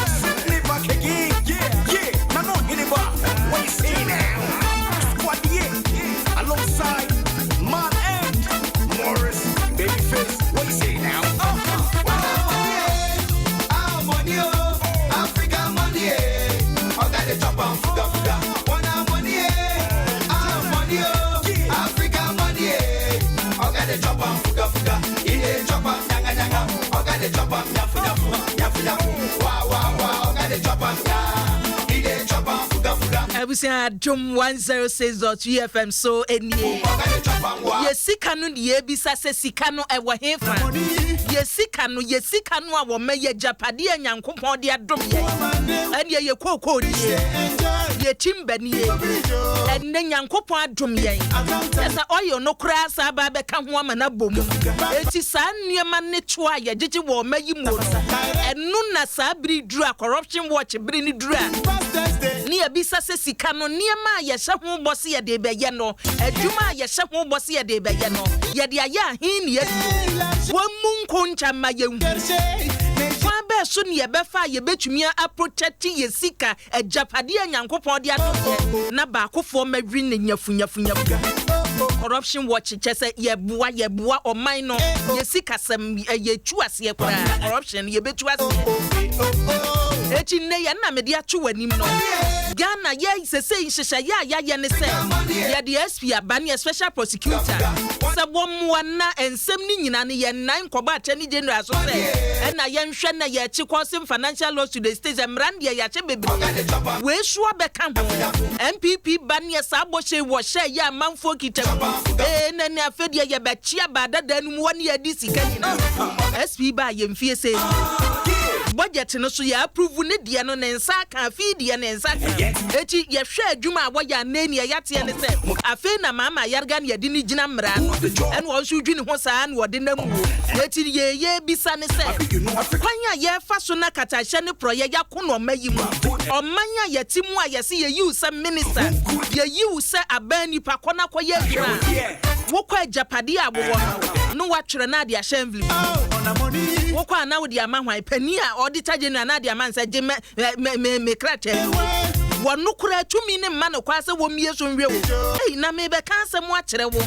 Simply back again. Yeah. Nano Hiniba. What you say now? Squad yeah. Alongside Man and Morris. Babyface. What you say now? Ah, money, oh, Africa money, eh. Oga dey chop am fuga fuga. Wanna money, eh? Ah, money, oh, Africa money, eh. Oga dey chop am fuga fuga. He dey chop am nyanga nyanga. Oga dey chop am nyafu nyafu, nyafu nyafu. Wa wa wa. Oga dey chop am nya. He dey chop am fuga fuga. Abusua, Adom 106.2 FM so nie. Oga dey chop am wa. Yɛ sika no deɛ, ebisa sɛ sika no ɛwɔ he fa? Yɛ sika no a wɔma yɛ agyapadeɛ a Nyankopɔn de adom yɛ, ɛneɛ yɛ kookoo nie, yɛ timber nie. Ɛnnɛ Nyankopɔn adom yɛn ɛsɛ ɔyɛ no koraa saa ba bɛka ho ama no abɔ mu. Enti saa nneɛma ne to a yɛgyegye wɔ ɔma yi mu no, ɛno na saa bere duru a, Corruption Watch bere ne duru a, ne yɛbisa sɛ sika no, nneɛma a yɛhyɛ ho bɔ sɛ yɛde bɛyɛ no, adwuma a yɛhyɛ ho bɔ sɛ yɛde bɛyɛ no, yɛde ayɛ ahen ne yɛduru? Wɔn mu nko nkyɛ ma yɛnhu kwan bɛɛ so ne yɛbɛfa a yɛbɛtumi aprotect yɛ sika agyapadeɛ a Nyankopɔn de ato yɛ na baakofoɔ mɛwi ne nyafunyafunyafu. Corruption Watch kyɛ sɛ yɛboa ɔman no yɛ sikasɛm, yɛtu aseɛ koraa. Corruption yɛbɛtu aseɛ. Eti nnɛ yɛn na mede ato w'anim no, Ghana yɛ sese nhyehyɛeɛ a yɛayɛ ne sɛ yɛde SP aba ne yɛ special prosecutor sɛ wɔmmoa na nsɛm no nyinaa no yɛnnan nkɔbɔ Attorney General so sɛ ɛna yɛnhwɛ na yɛkye causing financial loss to the state. Mmara no deɛ, yɛahyɛ bebree. Wei so abɛka ho. NPP ba ne yɛ saa bɔhyɛ wɔhyɛ yɛ amanfoɔ kita mu ee na ne afɛ deɛ yɛbɛkye aba dada no mu wɔ ne yɛdi sika nyinaa. SP ba a, yɛmfie sɛ budget no so yɛ approve ne deɛ no ne nsa aka. Afei deɛ ne nsa ka eti yɛhwɛ adwuma a wɔyɛ anan ni ɛyɛteɛ ne sɛ afei na Maama Ayarga ne yɛde ne gyina mmara no, ɛna wɔn nso dwi ne ho saa na wɔde nam mu. Eti yɛyɛ bisa ne sɛ kwan a yɛfa so na katahyɛ ne porɔyɛ yɛako no ɔma yi mu, ɔman a yɛte mu a yɛse yɛyi wo sɛ minister, yɛyi wo sɛ aban nipa kɔ na kɔyɛ adwuma a, wokɔ agyapadeɛ a wowɔ no no woatwerɛ no ade ahyɛ envelope, wokɔ a na wode ama hwan? Panin a Auditor General na ade ama nsɛ gye mɛ mɛ mɛ mɛ krataa yi. Wɔno koraa tumi ne mma no kwa sɛ wɔmmie so nwie wo. Ei, na mebɛka asɛm akyerɛ wo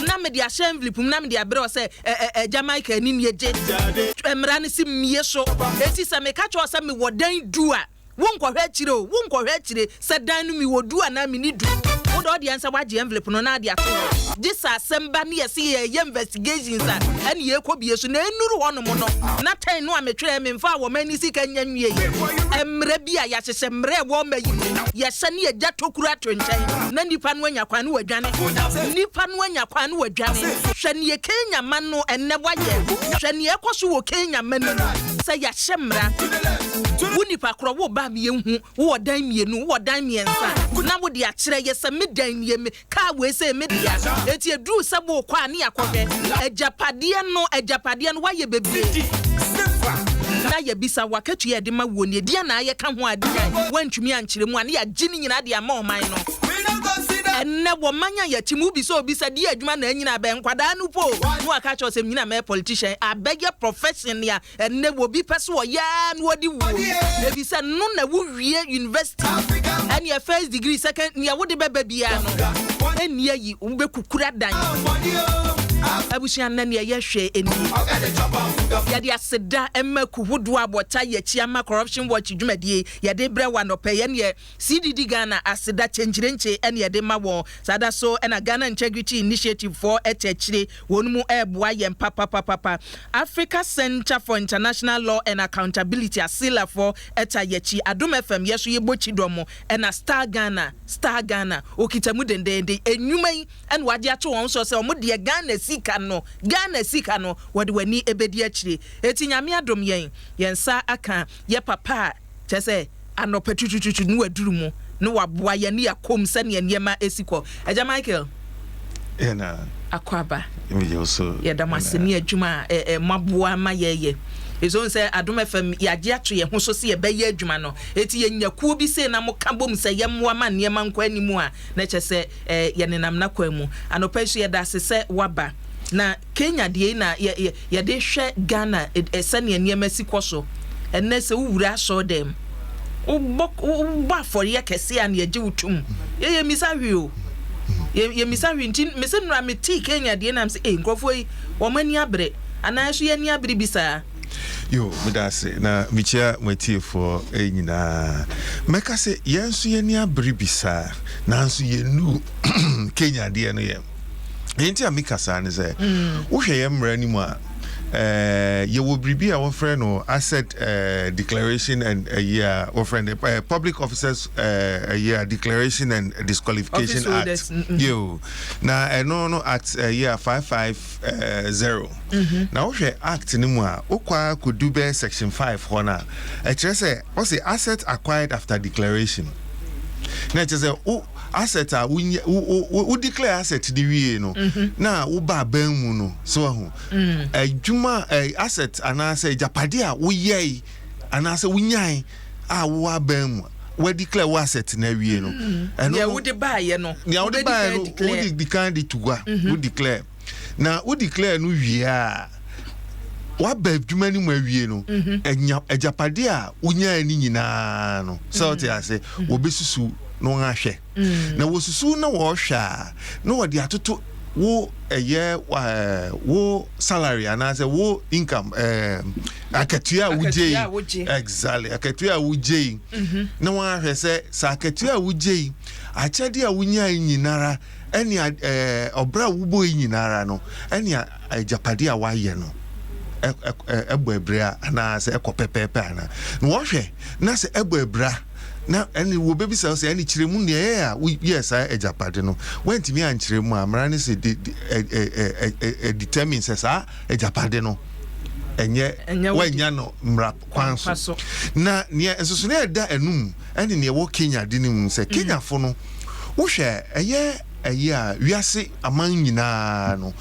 na mede ahyɛ envelope mu na mede abrɛ wo sɛ ɛ ɛ ɛgya Michael ni nie, gye. Mmara no si mmie so. Eti sɛ meka kyerɛ wo sɛ mewɔ dan 10 a, wonkɔhwɛ akyire o, wonkɔhwɛ akyire sɛ dan no mewɔ 10 anaa menni 10. Wode ɔdeɛ nsɛ woagye envelope no na ade ato hɔ, gye sɛ asɛm ba ne yɛse yɛyɛ investigations a, ɛne yɛkɔ bie so. Na ɛnuru hɔ nom no na tɛn no a metwerɛ memfa a wɔma ani sika nya nwie. Mmerɛ bi a yɛahyehyɛ mmerɛ ɛwɔ ɔma yi mu, yɛhyɛ ne yɛgya tokuro ato nkyɛn na nipa no anya kwan no wadwane, nipa no anya kwan no wadwane. Hwɛ neɛ Kenya ma no ɛnnɛ wayɛ. Hwɛ neɛ ɛkɔ so wɔ Kenya ma no mu sɛ yɛahyɛ mmara. Wo nipa korɔ wo ba yɛnhu wowɔ dan mmienu, wowɔ dan mmiɛnsa, na wode akyerɛ yɛ sɛ me dan nie, me kaa wei sɛ me dea. Eti eduru sɛ wokɔ a ne yɛakɔhwɛ agyapadeɛ no, agyapadeɛ no wayɛ bebree na yɛbisa wakatua yɛde ma wuo nie deɛ na ayɛ ka ho ade a woantumi ankyerɛ mu a, ne yɛagye ne nyinaa de ama ɔman no. Ɛnnɛ wɔ man a yɛte mu bi sɛ obi sɛ deɛ adwuma na anyina abɛn nkwadaa no po na waka kyerɛ sɛ nyina mɛyɛ politician, abɛyɛ profession a ɛnnɛ obi pɛ so ɔyɛ na wɔde wuo, ebi sɛ no na wowie university ɛneɛ first degree, second, nea wode bɛba biara no ɛnni ayi wobɛkukura dan. Abusua, nnɛ neɛ yɛhwɛ ɛnie, yɛde aseda ɛma kuhodoɔ a wɔta yɛkyi ama Corruption Watch dwumadie yɛde brɛ wɔ anɔpɛ. Yɛneɛ CDD Ghana, aseda kyɛnkyerɛnkyɛ ɛne yɛde ma wɔn saa da so. Ɛna Ghana Integrity Initiative foɔ ɛkyɛ akyire wɔn mu ɛɛboa yɛn papapapapa. Africa Center for International Law and Accountability, ACILA foɔ ɛta yɛkyi. Adom FM yɛ so yɛbɔ kyi dɔm. Ɛna Star Ghana, Star Ghana okita mu dendenden. Enwuma yi ɛna wagye ato wɔn so sɛ wɔn deɛ Ghana sika no, Ghana sika no, wɔde wɔn ani ebedi akyire. Eti Nyame adom yɛn, yɛn nsa aka yɛ papa a kyerɛ sɛ anɔpa tutututu ne waduru mu ne waboa yɛn ne yɛakɔm sɛnea nneɛma esi kɔ. Ɛgya Michael, akɔ aba. Yɛda mo ase ne adwuma a moaboa ma yɛyɛ. Ɛsɛ sɛ Adom FM yɛagye ato yɛn ho so sɛ yɛbɛyɛ adwuma no. Eti yɛnya kuo bi sei na moka bom sɛ yɛmmoa ma nneɛma nkɔ anim a, na kyerɛ sɛ yɛnenam n'akwan mu. Anɔpa yi so yɛda ase sɛ waba. Na Kenya deɛ yi na yɛde hwɛ Ghana sɛnea nneɛma si kɔ so. Ɛnnɛ sɛ wowura asɔɔdɛm, wobɔ wobɔ afɔreɛ kɛseɛ a na yɛgye wo tom. Yɛ yɛmmisa hwee o. Yɛ yɛmmisa hwee nti mese nnora metee Kenya deɛ na mese ei nkurɔfoɔ yi wɔn ani abere anaa ɛso yɛn ani abere bi saa. Yo, meda ase na mekyia mo atiefoɔ nyinaa. Mɛka sɛ yɛn nso yɛn ani abere bi saa, nanso yɛnnuu Kenya deɛ no yɛ. Deɛ nti a meka saa ne sɛ, wohwɛ yɛn mmara no mu a, eh, yɛwɔ biribi a wɔfrɛ no asset eh, declaration and ɛyi a wɔfrɛ no eh, public officers ɛyi a declaration and disqualification act. Yo, na ɛno no act ɛyi a 550. Na wohwɛ act no mu a, wokɔ ara kɔdu bɛyɛ section 5 hɔ no a, ɛkyerɛ sɛ ɔse asset acquired after declaration. Na ɛkyerɛ sɛ wo asset a wonya wo wo wo declare asset no wie no mhm. na woba aban mu no so ahu mm. adwuma eh, asset anaasɛ agyapade a woyɛe anaasɛ wonyae a wowɔ aban mu wa declare wo asset na awie no mm. ɛno nea wode baayɛ no nea wode baayɛ no wode di kan de to gua mhm. wo declare Na wo declare no wie a, waba adwuma no mu awie no, anya agyapadeɛ a wonyae no nyinaa no, sɛ wote ase, wɔbɛsusu na wɔn ahwɛ. Na wɔsusu na wɔhwɛ a, na wɔde atoto wo ɛyɛ wo salary anaasɛ wo income ɛɛ akatua a wogye yi, exactly akatua a wogye yi, na wɔn ahwɛ sɛ sɛ akatua a wogye yi, akyɛdeɛ a wonyae nyinara ɛne ɔbra a wobɔ yi nyinara no ɛne agyapade a wayɛ no ɛbɔ abira anaasɛ ɛkɔ pɛpɛɛpɛ anaa na wɔhwɛ na sɛ ɛbɔ abira na ɛne wɔbɛbisa sɛ ɛne kyerɛ mu nea ɛyɛ a woyɛɛ saa agyapade no woantumi ankyerɛ mu a mmara no sɛ de determine sɛ saa agyapade no ɛnyɛ woanya no mmara kwan so na nea nsonsonoe a ɛda ɛno ɛne nea ɛwɔ Kenya de no mu sɛ Kenyafo no wohwɛ ɛyɛ ɛyɛ a wiase aman nyinaa no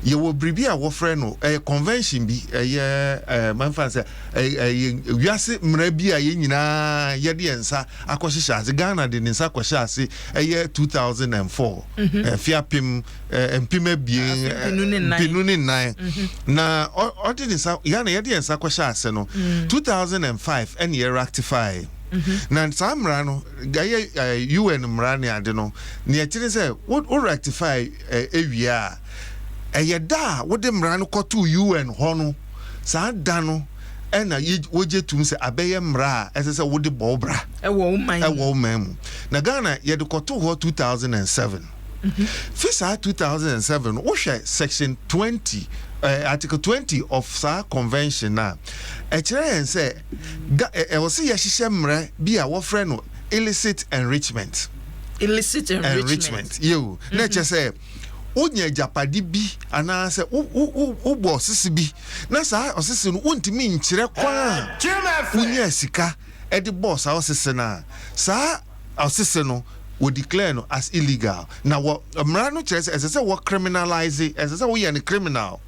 yɛwɔ biribi a wɔfrɛ no ɛyɛ convention bi ɛyɛ ɛɛ mɛmfa sɛ ɛyɛ wiase mmara bi a yɛn nyinaa yɛde yɛn nsa akɔhyehyɛ ase. Ghana de ne nsa kɔhyɛ ase ɛyɛ 2004, mfe apem 2004 na ɔde ne nsa Ghana yɛde yɛn nsa kɔhyɛ ase no 2005 ɛne yɛ ratify. Na saa mmara no ɛyɛ UN mmara ne ade no nea ɛte ne sɛ wo rectify ewie a ɛyɛ da a wode mmara no kɔtoo UN hɔ no saa da no ɛna wogye tum sɛ abɛyɛ mmara a ɛsɛ sɛ wode bɔ wo bra ɛwɔ wo man mu. Na Ghana yɛde kɔtoo hɔ 2007. Fi saa 2007 no wohwɛ section 20 article 20 of saa convention no a ɛkyerɛ yɛn sɛ Ga ɛwɔ sɛ yɛhyehyɛ mmara bi a wɔfrɛ no illicit enrichment. Illicit enrichment. Enrichment. Yeo. Na ɛkyɛ sɛ wonya agyapade bi anaasɛ wobɔ ɔsese bi na saa ɔsese no wontumi nkyerɛ kwan a wonyaa sika de bɔɔ saa ɔsese no a, saa ɔsese no wɔ declare no as illegal. Na wɔ mmara no kyerɛ sɛ ɛsɛ sɛ wɔ criminalize, ɛsɛ sɛ woyɛ no criminal.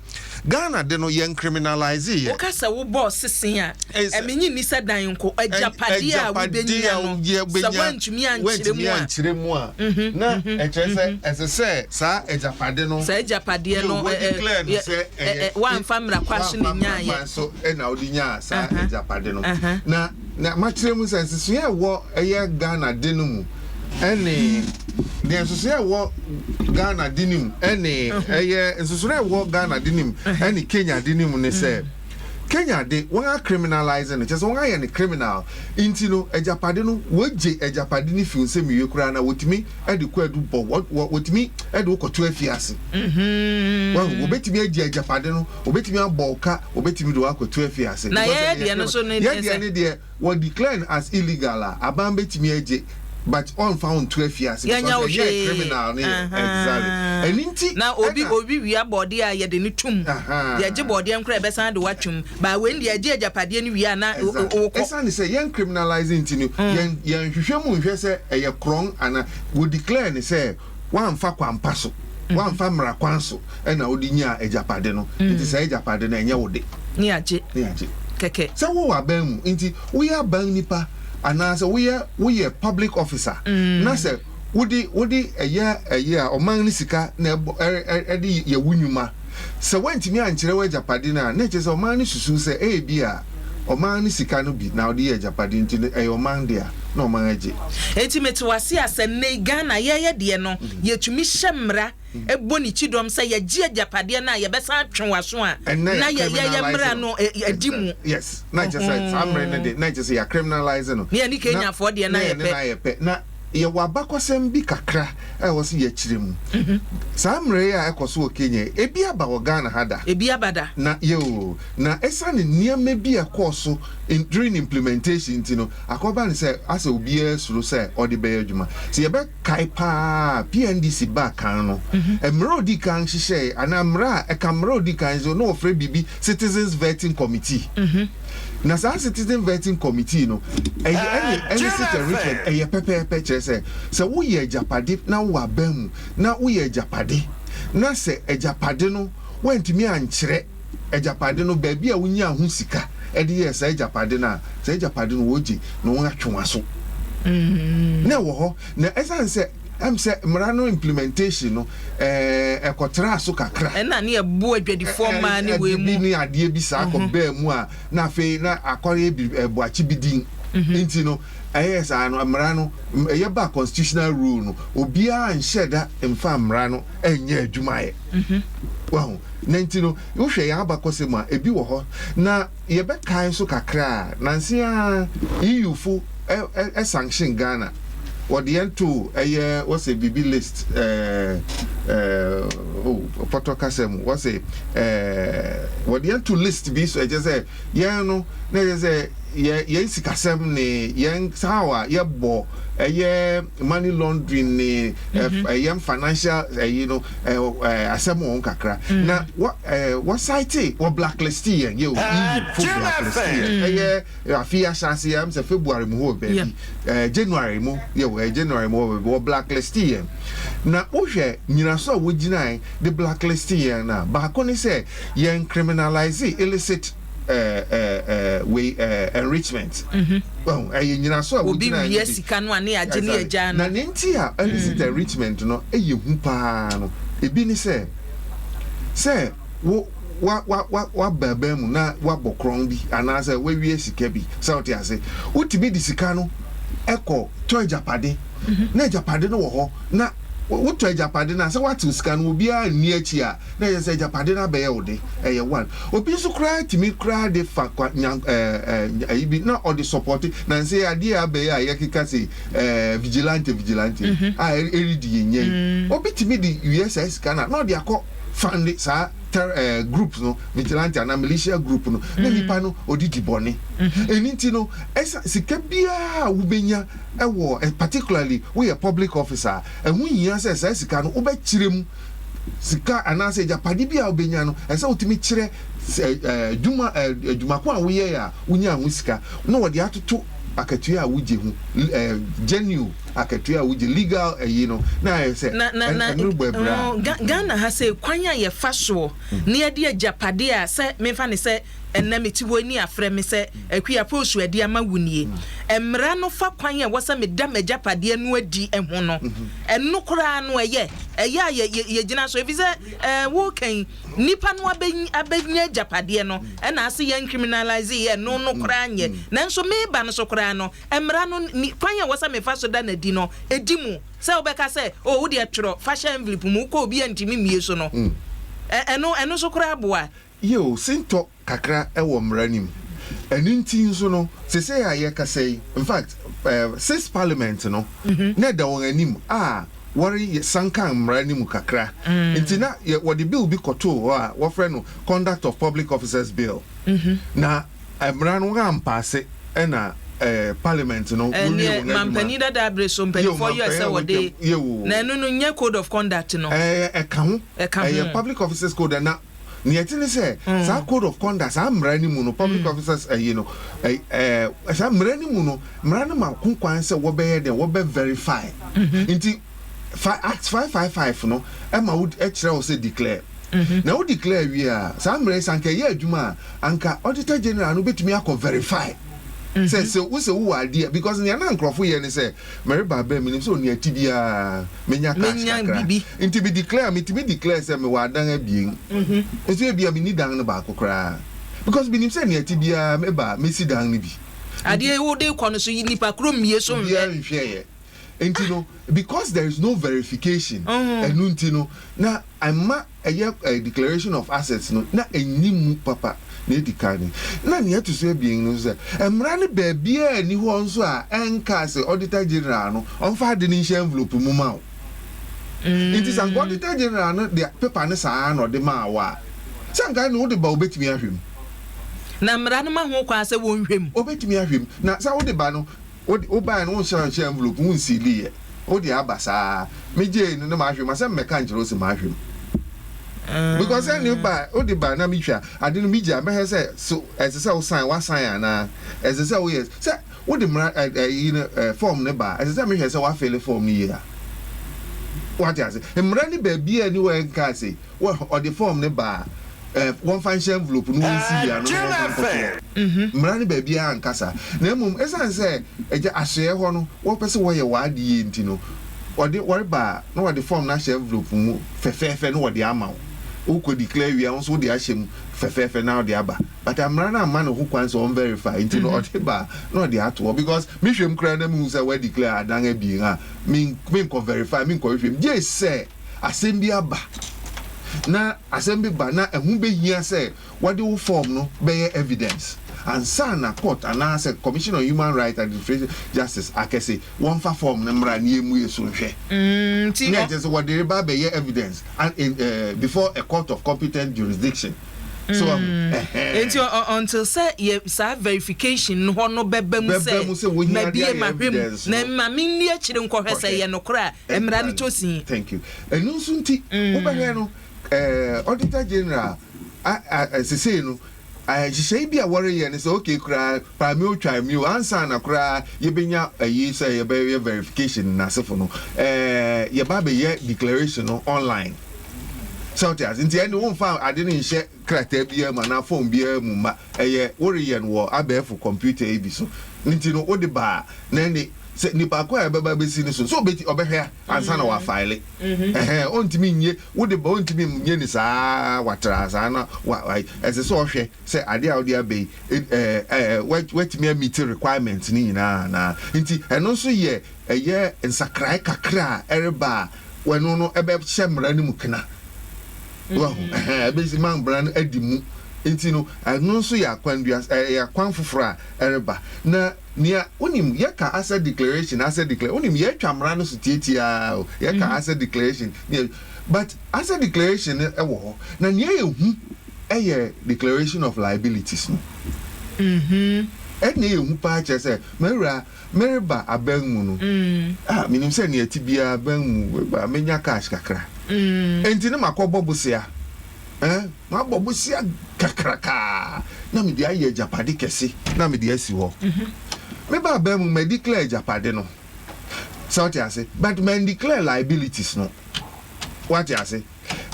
Ghana de no yɛn criminalise yɛ. Woka sɛ wobɔɔ sese a, ɛmenye nni sɛ dan nko, agyapadeɛ a wobɛnya no, sɛ woantumi ankyerɛ mu a, na ɛkyerɛ sɛ ɛsɛ sɛ saa agyapade no, saa agyapadeɛ no, declare no sɛ ɛyɛ, woamfa mmara kwan so na ɛnyaeɛ, woamfa mmara kwan so na wode nyaa saa agyapade no. Na Na makyerɛ mu sɛ nsesoeɛ a ɛwɔ ɛyɛ Ghana de no mu ɛne deɛ nsesoeɛ a ɛwɔ Ghana de no mu ɛne ɛyɛ nsesoeɛ a ɛwɔ Ghana de no mu ɛne Kenya de no mu ne sɛ Kenya de wɔn a criminalize no kyerɛ sɛ wɔn ayɛ no criminal nti no agyapade no wɔgye agyapade no fi nsam wie koraa na wɔtumi de kɔ adu bɔ wɔ wɔtumi de wokɔto afiase wɔn wɔbɛtumi agye agyapade no Obetumi abɔ wo ka, obetumi de wo akɔto afiase. Na Because yɛn ɛyɛ deɛ no nso criminal. ne Yɛn deɛ deɛ sɛ. ne deɛ, wɔ declare no as illegal a, aban betumi agye but ɔnfa wo nto afiase because Yɛnyɛ wo ɛnyɛ hwee. criminal no yɛ. Exactly. Ahaa. Ɛno nti Na obi ɛna. obi wia bɔɔdeɛ a yɛde no tum. Ahaa. Yɛgye bɔɔdeɛ nkoraa a yɛbɛsan de wo atum. But wei deɛ yɛgye agyapadeɛ no wie a na Exactly. wokɔ. Ɛsiane sɛ yɛn criminalize nti no, yɛn yɛnhwehwɛ mu nhwɛ sɛ ɛyɛ korɔn anaa. Wɔ declare no sɛ woamfa kwampa so, woamfa mmara kwan so na wode nyaa agyapade no, nti saa agyapade no ɛnyɛ wo de. Ne agye. Ne agye. Kɛkɛ. Sɛ wowɔ aban mu, nti woyɛ aban nipa anaasɛ woyɛ woyɛ public officer na sɛ wode wode ɛyɛ ɛyɛ a ɔman no sika na ɛbɔ ɛ ɛde yɛ wo nnwuma, sɛ woantumi ankyerɛ w'agyapade no a, na ɛkyerɛ sɛ ɔman no susuw sɛ ebia Ɔman no sika no bi na wode yɛ agyapade nti no ɛyɛ ɔman dea na ɔman agye. Enti mete wo ase a sɛ nnɛ yi Ghana yɛyɛ deɛ no yɛtumi hyɛ mmara bɔ ne kyidɔm sɛ yɛgye agyapadeɛ no a yɛbɛsan atwe w'aso a Ɛnnɛ na yɛ yɛ yɛyɛ criminalise mmara no. no adi mu. Yes, na kyerɛ sɛ saa mmere no de na kyerɛ sɛ yɛ criminalise no. Ne yɛne Kenyafoɔ deɛ no Na ayɛ yɛne pɛ. no ayɛ pɛ. Na yɛwɔ abakɔsɛm bi kakra a ɛwɔ sɛ yɛkyerɛ mu. Saa mmere yi a ɛkɔ so wɔ Kenya yi, ebi aba wɔ Ghana ha da. Ebi aba da. Na yɛo, na esiane nneɛma bi a ɛkɔɔ so in, during implementation nti no, akɔba no sɛ asɛ obiara suro sɛ ɔde bɛyɛ adwuma. Sɛ yɛbɛkae paa a, PNDC baa kan no, mmara a odi kan hyehyɛe anaa mmara a ɛka mmara a odi kan so na wɔfrɛ biribi Citizens Vetting Committee. Na saa Citizen Vetting Committee no, ɛyɛ ɛne illicit enrichment ɛyɛ pɛpɛɛpɛ, kyerɛ sɛ, sɛ woyɛ agyapade na wowɔ aban mu na woyɛ agyapade na sɛ agyapade no woantumi ankyerɛ agyapade no baabi a wonyaa ho sika de yɛɛ saa agyapade no a, saa agyapade no wɔgye na wɔatwe w'aso. Na ɛwɔ hɔ, na ɛsiane sɛ ɛm sɛ mmara no implementation no ɛkɔtraa so kakra. Ɛna ne ɛbo adwadifoɔ mmaa ne wei mu. Bi ne adeɛ bi saa kɔ bɛɛ mu a na afei na akɔyɛ bi ɛboakye bi din. Nti no ɛyɛ saa no mmara no ɛyɛ ba constitutional rule no, obiara nhyɛ da mfa mmara no ɛnyɛ adwuma yɛ. Wahu? Na nti no wohwɛ yɛn abakɔsɛm a, ebi wɔ hɔ. Na yɛbɛkae nso kakra a, nanse a EU fo ɛ sanction Ghana, wɔde yɛn to ɛyɛ wɔsɛ biribi list, ɛɛ ɛɛ o pɔtɔ kasa mu wɔsɛ wɔde yɛn to list bi so, ɛkyɛ sɛ yɛn no na ɛkyɛ sɛ yɛn sikasɛm ne yɛn how a yɛbɔ ɛyɛ money laundering ne ɛyɛ financial ɛyi no ɛɛ ɛɛ asɛm wɔn kakra na wɔ wɔ cite, wɔ blacklist yɛn yɛ o, EU fo blacklist yɛn. Ɛyɛ afi ahyɛ yɛn sɛ February mu hɔ baabi, January mu yɛ wɔ January mu hɔ baabi, wɔ blacklist yɛn. Na wohwɛ nyinaso a wogyina de blacklist yɛn na baako ne sɛ yɛn criminalize illicit ɛɛ ɛɛ wei enrichment. Ɛyɛ nyinaso a obi wogyina wia sika no a ne agye ne agya na no. Ne nti a illicit enrichment no ɛyɛ hu paa no, ebi ne sɛ wo wa wa wa waba bɛn mu na wabɔ korɔn bi anaasɛ wawie sika bi sɛ wote ase, wotumi de sika no ɛkɔ tɔ agyapade na agyapade no wɔ hɔ na wotɔ agyapade no a sɛ woatew sika no, obiara nni akyi a na ɛyɛ sɛ agyapade no abɛyɛ wo de. Ɛyɛ one. Obi nso koraa tumi koraa de fa kwa nya ɛɛ ɛɛ ɛyi bi na ɔde support na nsɛ adeɛ a abɛyɛ a yɛkeka sɛ vigilante a ɛredi yɛn nyɛn, obi tumi de wie saa sika no a na ɔde akɔ fund saa group no, vigilante anaa militia group no, na nipa no odidi bɔne. Ɛni nti no ɛsa sika biara a wobɛnya ɛwɔ particularly woyɛ public officer a, ɛho hia sɛ saa sika no wobɛkyerɛ mu. Sika anaasɛ agyapade bi a wobɛnya no, ɛsɛ wotumi kyerɛ sɛ adwuma adwumako a woyɛ a wonya ho sika na wɔde atoto akatua a wogye ho, genuine akatua a wogye, legal ɛyi no, na ayɛ sɛ na ɛno bɔ abira. Ghana ha sɛ kwan a yɛfa soɔ na yɛde agyapadeɛ a sɛ memfa ne sɛ ɛnɛ mete hɔ ni afrɛ me sɛ Akua Posu adi ama wo nie, mmara no fa kwan a ɛwɔ sɛ meda m'agyapadeɛ no adi ho no, ɛno koraa no ɛyɛ a yɛgyina so, ɛfiri sɛ wokan nipa no abɛnya agyapadeɛ no ɛna ase yɛn criminalise yɛ no koraa nyɛ. Nanso meba no so koraa no, mmara no kwan a ɛwɔ sɛ mefa so da n'adi no ɛdi mu sɛ wobɛka sɛ o wodeɛ twerɛ fa hyɛ envelope mu wokɔ obi a ntumi mmie so no, ɛno so koraa boa. Yeo, sintɔ kakra ɛwɔ mmara nim. Ɛno nti nso no sese a yɛkasa yi, in fact, six parliament no na ɛda wɔn anim a wɔreyɛ sankan mmara no mu kakra nti na wɔde bill bi kɔtoo hɔ a wɔfrɛ no Conduct of Public Officers Bill, na mmara no ampaase ɛna parliament no wɔwie ɛneɛ wɔn adwuma. Mampanin dada abere so mpanimfoɔ yɛ sɛ wɔde Yewo. Na ɛno no nyɛ code of conduct no? Ɛka ho. Ɛka ho. Ɛyɛ public officers code, na nea ɛte ne sɛ saa code of conduct, saa mmara no mu no, public officers ɛyi no, ɛ ɛɛ saa mmara no mu no, mmara no ma ko kwan sɛ wɔbɛyɛ deɛ wɔbɛ verify. Nti fa Act 555 no ɛma wo ɛkyerɛ wo sɛ declare na wo declare wie a, saa mmara yi sɛ anka ɛyɛ adwuma a, anka Auditor General no bɛtumi akɔ verify sɛ wo sɛ wowɔ adeɛ, because nea na nkurɔfo yɛ ne sɛ mɛreba abɛn mi nim sɛ onua ti biara menya cash Menya kakra bibi. Nti mi declare, mi tumi declare sɛ mewɔ adan abien, nso ebia mi ni dan no baako koraa. Because menim sɛ nea ɛte biara meba a mɛsi dan no bi. Adeɛ wode kɔ no so nipa koro mmie so nhwɛ. Obiara nhwɛeɛ. Nti no because there is no verification ɛno nti no na ɛma ɛyɛ declaration of assets no na ɛnni mu papa nea ɛdi kan ni. Na nea ɛto so abien no nso sɛ mmara no baabiara nni hɔ nso a ɛnkaa sɛ Auditor General no ɔmfa ade no nhyɛ envelope mu ma wo. Nti sɛ anka Auditor General no de paper no saa ara na ɔde maa wo a, sɛ anka ɛne wode ba a obetumi ahwɛ mu. Na mmara no ma ho kwan sɛ wɔnhwɛ mu. Obetumi ahwɛ mu. Na sɛ wode ba no, wode, wobae no wonhyɛ nhyɛ envelope mu, wonsiiliiɛ. Wode aba saa ara. Megyee no na mahwɛ mu a, sɛ mmɛka nkyerɛ wo sɛ mahwɛ mu. Because sɛ ne ba, wode ba na mehwɛ a, ade no megye a, mɛhwɛ sɛ so ɛsɛ sɛ wo sign, woasign anaa? Ɛsɛ sɛ woyɛ, sɛ Wode mmara ɛ ɛ yi no ɛ form no ba a, ɛsɛ sɛ mehwɛ sɛ woafele form no yie a. Woate ase? Mmara no baabiara nni hɔ a ɛnkaa se wɔ ɔde form no ba a, ɛ wɔmfa nhyɛ envelope no wɔnsi ano na wɔmfa nkɔtoɔ. Mmara no baabiara anka saa. Na mmom ɛsiane sɛ agya asoɛeɛ hɔ no wɔpɛ sɛ wɔyɛ w'ade yie nti no, wɔde wɔreba a na wɔde form no ahyɛ envelope mu fɛfɛɛfɛ na wɔde ama wo. Wokɔ declare wie a, wo nso wode ahyɛ mu fɛfɛɛfɛ na wode aba. But mmara no amma no ho kwan sɛ ɔn verify nti no ɔde ba a na ɔde ato hɔ because me hwɛ mu koraa na me hu sɛ wa declare adan abien a me me nkɔ verify me nkɔ hwehwɛ mu gye sɛ asɛm bi aba na asɛm bi ba na ɛho bɛ hia sɛ wɔde wo form no bɛyɛ evidence ansa na court anaasɛ Commission on Human Rights Administration Justice akɛse wɔmfa form no mmra na yɛmmue so nhwɛ Nti na ɔ. ɛkyɛ sɛ wɔde reba abɛyɛ evidence and in, uh, before a court of competent jurisdiction. So wahu? Ɛhɛɛ. Nti ɔ until sɛ yɛ saa verification no hɔ no bɛba mu Bɛba sɛ mu sɛ wohia de mabie ayɛ mahwɛ mu evidence na no. ma menni akyire nkɔhwɛ sɛ Kɔhwɛ. ɛyɛ nokorɛ a mmara no Exactly. tɔ sin. Thank you. Ɛno nso nti wobɛhwɛ no ɛɛ Auditor General a a a sesei no ɛɛ nhyehyɛe bi a wɔreyɛ no sɛ okay koraa paame o twa me o ansa na koraa yɛbɛnya ayi sɛ yɛbɛyɛ verification n'asefo no ɛɛ yɛba abɛyɛ declaration no online. Sɛ wote ase? Nti ɛnde womfa ade no nhyɛ krataa biara mu anaa fɔm biara mu mma. Ɛyɛ woreyɛ no wɔ abɛɛfo kɔmputa yi bi so. Nti no wode ba a, na ɛnde sɛ nipa ko a ɛbɛba abɛsi no so, sɛ obɛti, ɔbɛhwɛ ansa na wafaele. Ɛhɛn, ɔntumi nye, wode ba ɔntumi nye no saa watraa saa na wa, wa, ɛsɛ sɛ ɔhwɛ sɛ ade a wode aba yi, ɛ, ɛ, watumi amiti requirements no nyinaa anaa. Nti ɛno nso yɛ ɛyɛ nsakrae kakra a ɛreba a Ɛno no ɛbɛhyɛ mmara no mu kena. Wahu? Ɛhɛn, ɛbɛsi ma mmara no adi mu. Nti no, ɛno nso yɛ akwan dua, ɛyɛ akwan foforɔ a ɛreba. Na nea, wonim, yɛka asset declaration, asset declaration, wonim, yɛatwa mmara no so tiatiaa o, yɛka asset declaration, ne yɛ, but asset declaration no wɔ hɔ, na nea ɛyɛ hu yɛ declaration of liabilities no. Ɛnna ɛyɛ hu paa kyerɛ sɛ, m'awura, Mereba aban mu no, ah, menim sɛ nea ɛte biara aban mu meba a menya cash kakra. Enti na makɔbɔ bosea. Eh, mabɔ bosea kakrakaa na mede ayɛ agyapade kɛse na mede asi hɔ. Meba aban mu, ma declare agyapade no. Sɛ wote ase? But man declare liabilities no. Woate ase?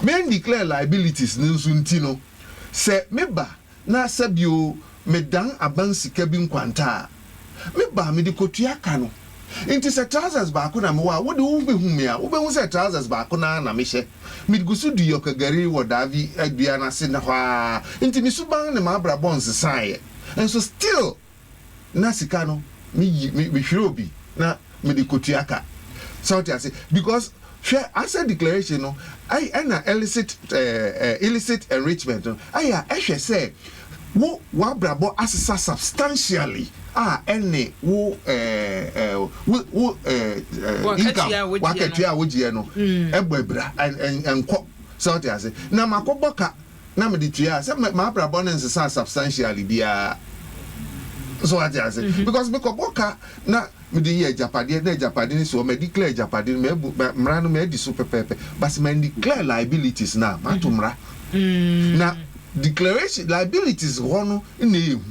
Man declare liabilities no nso nti no, sɛ meba Na sɛ bio medan aban sika bi nkwanta a, meba a mede kotua ka no. Enti sɛ trousers baako na mewɔ a, wo de wubehu me a, wubehu sɛ trousers baako no ara na mehyɛ. Migu so di yɔkagari wɔ Daavi dua no ase hɔ ara. Enti me suban ne m'abrabɔ nsesaeɛ. Nso still na sika no me yi me mehwere obi na mede kotua ka sɛ wote ase because hwɛ asset declaration no ɛy ɛna illicit ɛɛ eh, illicit enrichment no ɛyɛ a ɛhwɛ sɛ wo w'abrabɔ asesa substantially a ɛne wo ɛɛ ɛɛ wo wo ɛɛ ɛɛ income w'akatua a wogyeɛ no ɛbɔ abira ɛnkɔ sɛ wote ase na makɔbɔ ka na mede tuaa sɛ m'abrabɔ no nsesaa substantially biara. So wate ase? Mm-hmm. Because mekɔbɔ ka na mede yɛ agyapadeɛ na agyapade no si hɔ, ma declare agyapade no, mabu mmara no maadi so pɛpɛɛpɛ, but ma declare liabilities no a, mato mmara. Mm. Na declaration liabilities hɔ no na ɛyɛ hu.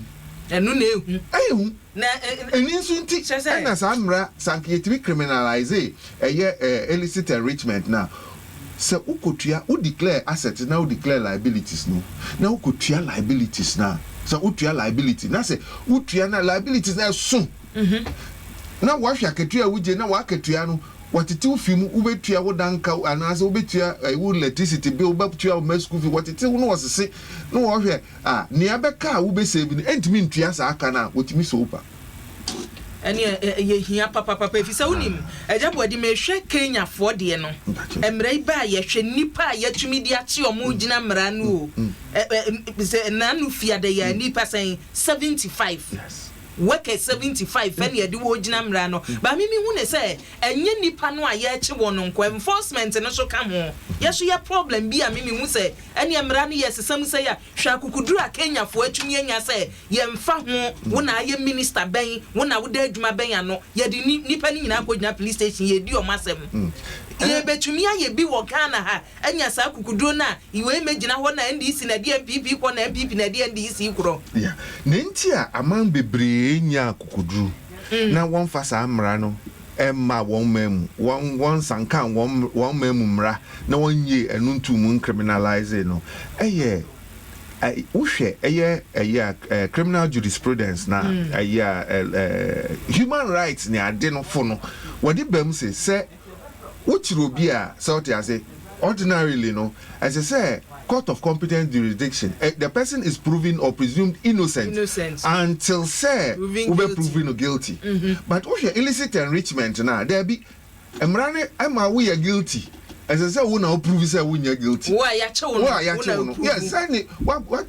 Ɛno na ɛhu. Ɛyɛ hu. Na Ɛno nso nti kyerɛ sɛ. na saa mmara, sɛ anka yɛtumi criminalise ɛyɛ illicit enrichment no a, sɛ wokɔtua, wo declare assets na wo declare liabilities no, na wokɔtua liabilities no a, sɛ wotua liability na sɛ wotua na liabilities no ɛso, na wɔahwɛ akatua a wogye na w'akatua no. Wɔtetew fi mu, wobɛtua wo dan ka anaasɛ wobɛtua wo electricity bill, wobɛtua wo mma school fee. Wɔtetew na wɔsese na wɔhwɛ a, nea ɛbɛka a wobɛsave no, ɛntumi ntua saa ka no a, wɔtumi sɔ wo pa. Ɛne ɛyɛ hia papapapa, ɛfiri sɛ wonim, Agya Boadi, mehwɛ Kenyafoɔ deɛ no, mmara yi ba a, yɛhwɛ nnipa a yɛatumi de akye ɔmo gyina mmara no o. Sɛ nnaano fiada yi a, nnipa sɛn? 75 workers, 75 ɛne yɛde wɔ gyina mmara no. Ba me mehu ne sɛ ɛnyɛ nnipa no a yɛrekye wɔn no nko, enforcement no so ka ho. Yɛso yɛ problem bi a me mehu sɛ ɛne mmara no yɛ sesam sɛ yɛ hwɛ akukuduru a Kenyafoɔ atumi anya sɛ yɛmfa ho wo na ayɛ minister bɛn, wo na woda adwuma bɛn ano, yɛde nipa no nyinaa kɔgyina police station, yɛdi ɔmo asɛm. Yɛbɛtumi ayɛ bi wɔ Ghana ha, anya saa akukuduro no a wei mɛgyina hɔ na NDC na ɛde NPP kɔ na NPP na ɛde NDC korɔ. Yeah. Ne nti a aman bebree nya akukuduru na wɔmfa saa mmara no ɛmma wɔn man mu, wɔn nsanka wɔn man mu mmara na wɔnyɛ ɛno ntu mu ncriminalize no, ɛyɛ wohwɛ ɛyɛ criminal jurisprudence na ɛyɛ ɛ ɛ human rights ne ade no fo no, wɔde bɛm sɛ wokyerɛ obi a, sɛ ɔte ase, ordinarily no, ɛsɛ sɛ court of competent jurisdiction, the person is proven or presumed innocent, Innocent. Until sɛ Proven wobɛ guilty. Prove no guilty. But wohwɛ illicit enrichment na daabi, mmara ne ɛma woyɛ guilty, ɛsɛ sɛ wo na wo prove sɛ wonyɛ guilty. Wo a yɛakye wo no. Wo a yɛakye wo no, yes, sɛne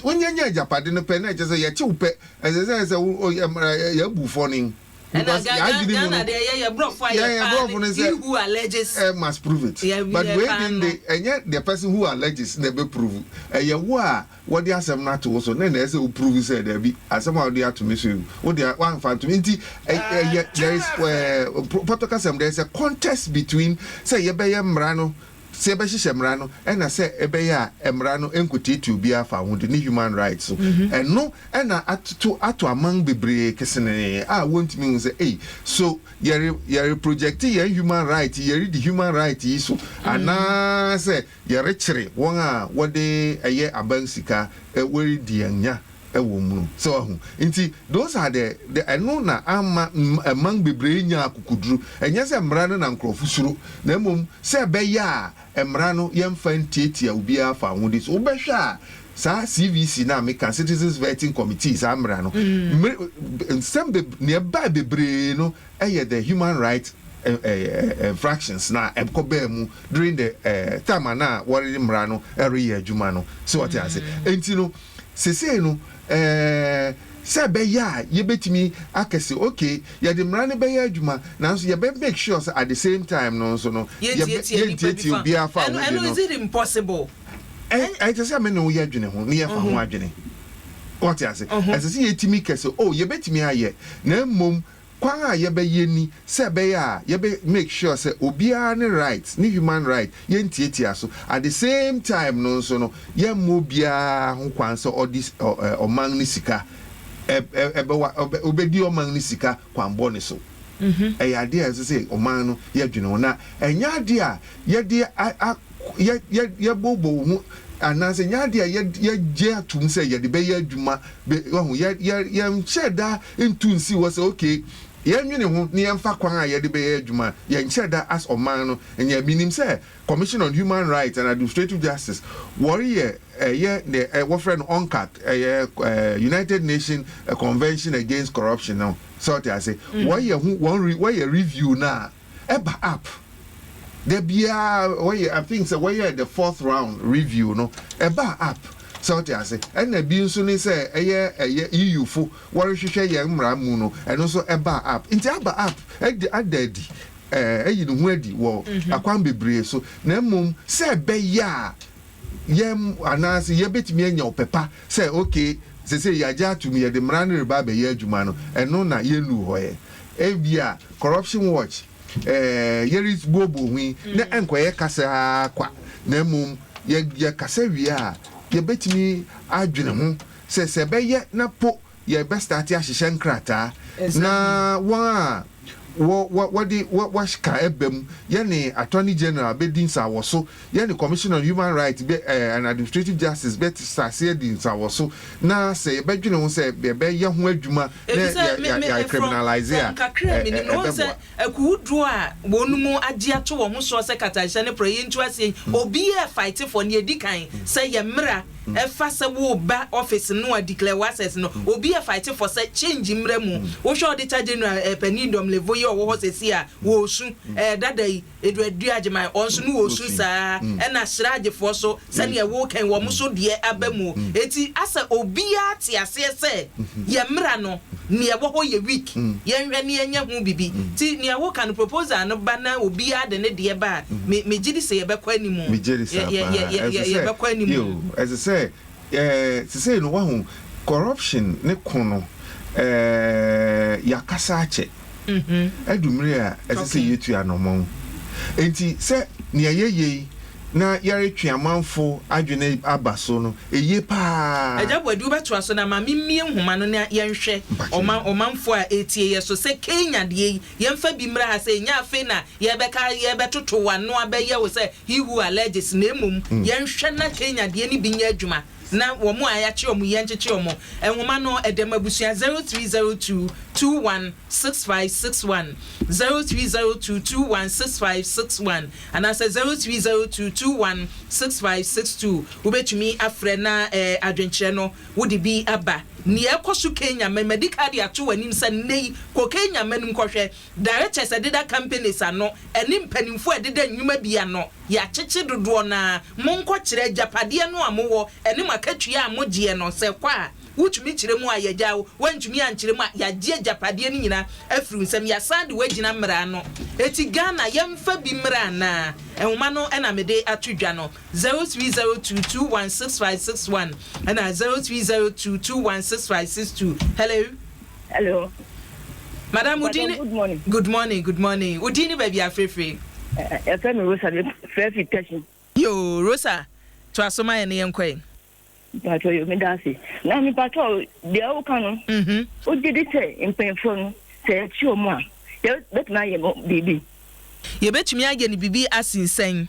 wonyanya agyapade no pɛ na ɛkyɛ sɛ yɛkye wo pɛ, ɛsɛ sɛ wo yɛabu fɔ ne because yɛadwene mu no, Ghana deɛ, yɛyɛ borɔfo a yɛyɛ yɛ borɔfo no paa sɛ he who alleges must prove it. Yeah, but yeah, wei paa din no. De ɛnyɛ the person who alleges na ɛbɛ prove, ɛyɛ wo a wɔde asɛm no ato wo so na ɛsɛ wo prove sɛ daabi, asɛm a wɔde ato me so yi, wode wamfa nto me. Nti ɛyɛ there is pɔtɔkasɛm, there is a contest between sɛ yɛbɛyɛ mmara no, sɛ yɛbɛhyehyɛ mmara no, ɛna sɛ ɛbɛyɛ a mmara no nkotietie obiara fa ho de ne human rights so. Ɛno ɛna atoto ato aman bebree kesenee a wɔntumi hu sɛ ei, so yɛre project yɛn human right, yɛredi human right yi so, anaasɛ yɛrekyere wɔn a wɔde ɛyɛ aban sika wɔredi yɛn nya ɛwɔ mu no, sɛ wahu. Nti those are the ɛno na ama ɛman bebree nya akokoduru. Ɛnyɛ sɛ mmara no na nkurɔfo suro, na mmom sɛ ɛbɛyɛ a mmara no yɛmfa ntiatia obiara fa ho de so. Wobɛhwɛ a, saa CVC na meka, Citizens Vetting Committee, saa mmara no, nsɛm nea ɛbaa bebree no ɛyɛ the human right infractions na ɛkɔ bɛɛ mu during the time a na wɔde mmara no ɛreyɛ adwuma no, sɛ wɔte ase. Nti no sesei no sɛ ɛbɛyɛ a yɛbɛtumi akɛse, okay, yɛde mmara no bɛyɛ adwuma, nanso yɛbɛ make sure sɛ at the same time no nso no yɛntietie nipa bi yɛntietie fa obiara fa ɛno ho de ɛno no. Is it impossible? Ɛkyɛ sɛ me ne wo yɛ adwene ho ne yɛfa ho adwene, wɔte ase. Ɛsɛ sɛ yɛtumi kɛsɛ o, yɛbɛtumi ayɛ, na mmom kwan a yɛbɛyɛ ni sɛ ɛbɛyɛ a yɛbɛ make sure sɛ obiara ne right ne human right yɛntietia so, at the same time no nso no yɛmmɔ obiara ho kwan sɛ ɔde ɔman ne sika ɛbɛwa ɔbɛdi ɔman ne sika kwan bɔ ne so. Ɛyɛ adeɛ a ɛsɛ sɛ ɔman no yɛdwene ho, na ɛnyɛ adeɛ a yɛde a yɛ yɛ yɛbɔbɔ ho, anaasɛ nyɛ adeɛ a yɛgye atum sɛ yɛde bɛyɛ adwuma bɛ ɔho yɛ yɛ yɛnhyɛ da ntu nsi wɔ sɛ okay, yɛnwene ho ne yɛmfa kwan a yɛde bɛyɛ adwuma. Yɛnhyɛ da as ɔman no nyɛ. Minim sɛ Commission on Human Rights and Administrative Justice wɔreyɛ ɛyɛ ne wɔfrɛ no UNCAC, ɛyɛ United Nations Convention Against Corruption no, sɛ ɔte ase, wɔyɛ ho wɔn re wɔyɛ review na ɛba up da biara wɔyɛ. I think sɛ wɔyɛ the fourth round review no, ɛba up, sɛ ɔte ase. Ɛna bi nso ne sɛ ɛyɛ EU fo wɔrehwehwɛ yɛn mmara mu no, ɛno nso ɛba up. Nti aba up, ɛde ada adi, ɛyi ne ho adi wɔ akwan bebree so, na mmom sɛ ɛbɛyɛ a yɛn anaasɛ yɛbɛtumi anya ɔpɛpa sɛ okay, sese yɛagye atum, yɛde mmara no reba abɛyɛ adwuma no, ɛno na yɛnnu hɔ. Yɛ ebi a Corruption Watch yɛre buobuo ho yi na ɛnkɔyɛ kasa kwa, na mmom yɛ yɛkasa wie a, yɛbɛtumi adwene ho sɛ ɛbɛyɛ na po yɛbɛ start ahyehyɛ nkrataa na wɔn a wɔ wɔ wɔde wɔ wɔka ɛba mu, yɛne Attorney General bɛdi nsawɔso, yɛne Commission on Human Rights bɛ and Administrative Justice bɛ saseɛ di nsawɔso, na sɛ yɛbɛdwene ho sɛ yɛbɛyɛ ho adwuma na Efisɛ me yɛ me from criminalize from a kakra a menim no, wohu sɛ ɛbɛboa. Akuwuduo a wɔn mu agye ato wɔn ho soɔ sɛ katahyɛ ne porɔ yɛntu aseɛ yi, obiara fight for nea ɛdi kan sɛ yɛ mmra ɛfa sɛ woreba office no a declare wo access no, obiara fight for sɛ change mmra mu. Wohwɛ Auditor General eh, panin Domelevo yi a ɔwɔ hɔ sɛsi a wɔresu eh, dada yi, Edward Duah-Agyeman ɔno nso no wɔresu saa, ɛna Sragefoɔ so sɛdeɛ wokan wɔn nso deɛ aba mu. Enti asɛ obiara te aseɛ sɛ yɛn mmra no nea ɛwɔ hɔ yɛ weak, yɛnhwɛ na yɛnyɛ ho biribi. Nti nea woka no proposal no ba na obiara de ne deɛ ba a, me megye di sɛ yɛbɛkɔ anim. Megye di saa Yɛ yɛ paa. yɛ Ɛsɛ yɛ sɛ, yɛbɛkɔ anim. yo, ɛsɛ sɛ, ɛɛ, sesei no wahu, corruption ne ko no, ɛɛ, yɛakasa akyɛ. Adu mmere a ɛsɛ sɛ yetu anammɔn. Enti sɛ nea yɛyɛ yi na yɛretwe amanfo adwene aba so no, eye paa. Agya Boadu, wobɛtoa so na ma memmue nhoma no na yɛnhwɛ ɔman ɔmanfoɔ a ɛretie yɛ so sɛ Kenya deɛ yi, yɛmfa bi mmra ha sɛ ɛnyɛ afei na yɛrebɛka yɛrebɛtoto w'ano abɛyɛ wo sɛ he who alleges na mmom yɛnhwɛ na Kenya deɛ no bi nyɛ adwuma na wɔn a yɛakye wɔn yi yɛnkyekye wɔn. Nhoma no, ɛda m'abusua 0302 21 6561, 0302 21 6561 anaasɛ 0302 21 6562. Wobɛtumi afrɛ na adwenkyerɛ no wode bi aba. Nea ɛkɔ so Kenya man, madi ka de ato w'anim sɛ nnɛ yi kɔ Kenya man mu kɔhwɛ directors a ɛdeda companies ano ɛne mpanimfoɔ a ɛdeda nnwuma bi ano. Yɛakyekye dodoɔ no ara. Monkɔkyerɛ agyapadeɛ no a mowɔ ɛne mo akatua a mogyeɛ no, sɛ ɛkɔ a. Wotumi kyerɛ mu a, yɛagyaa wo, woantumi ankyerɛ mu a, yɛagye agyapadeɛ no nyinaa afiri wo nsam, yɛasan de wo agyina mmara ano. Enti Ghana, yɛmfa bi mmra anaa? Nwoma no na mede ato dwa no, 0302216561 ɛna 0302216562. Hello. Hello. Madam, wo din ne? Good morning. Good morning, good morning. Wo din ne baabi a frɛfiri? Yɛfrɛ me Rosa, mefrɛ fi Tɛhye. Yoo, Rosa, toa so ma yɛn na yɛnkɔ ɛ. Mpatsɔ yo, meda ase. Na mepatsɔ deɛ woka no, wogye di sɛ mpanyinfoɔ no, sɛ yɛkye wɔn a, yɛbɛtumi ayɛ mo biribi? Yɛbɛtumi ayɛ no biribi asen sɛn?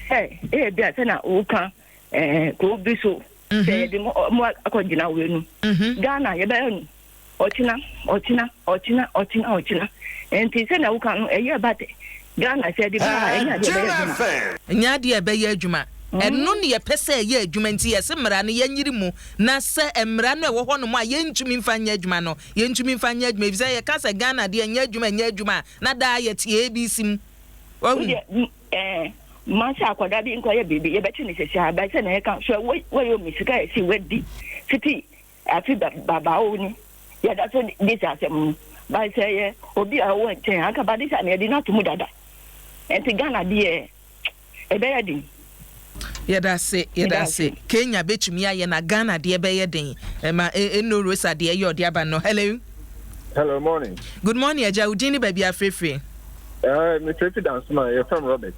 Sɛ ebi a sɛnea woka ɛɛ kuro bi so, sɛ yɛde mo mo akɔgyina wei no, Ghana yɛbɛyɛ no ɔkyena, ɔkyena, ɔkyena, ɔkyena, ɔkyena. Nti sɛnea woka no, ɛyɛ but Ghana sɛ yɛde ba a, ɛnyɛ adeɛ ɛbɛyɛ adwuma. Ɛnyɛ adeɛ a ɛbɛyɛ adwuma. Ɛno ne yɛpɛ sɛ ɛyɛ adwuma nti yɛse mmara no yɛnyere mu na sɛ mmara no a ɛwɔ hɔnom a yɛntumi mfa nyɛ adwuma no, yɛntumi mfa nyɛ adwuma efisɛ yɛka sɛ Ghana deɛ ɛnyɛ adwuma ɛnyɛ adwuma a na daa yɛte ABC mu. Wahu? Wodeɛ ɛɛ ma sɛ akwadaa bi nkɔyɛ biribi yɛbɛkye no sɛsi a bɛsɛ na yɛka hwɛ wɔyɛ omi sika yɛsi wadi fiti afi babaawo ni yɛda so di saa asɛm no ba sɛ yɛ obi a ɔwɔ nkyɛn anka ba de saa na yɛde no ato mu dada nti Ghana deɛ ɛbɛyɛ den. Yɛda ase, yɛda ase. Kenya bɛtumi ayɛ na Ghana deɛ bɛyɛ den. Ɛma Eno Rosa deɛ ɛyɛ ɔde aba no. Hello. Hello, morning. Good morning, agya. Wo din ne baabi afirefire? Mefrɛ fi Dansoma, yɛfrɛ me Robert.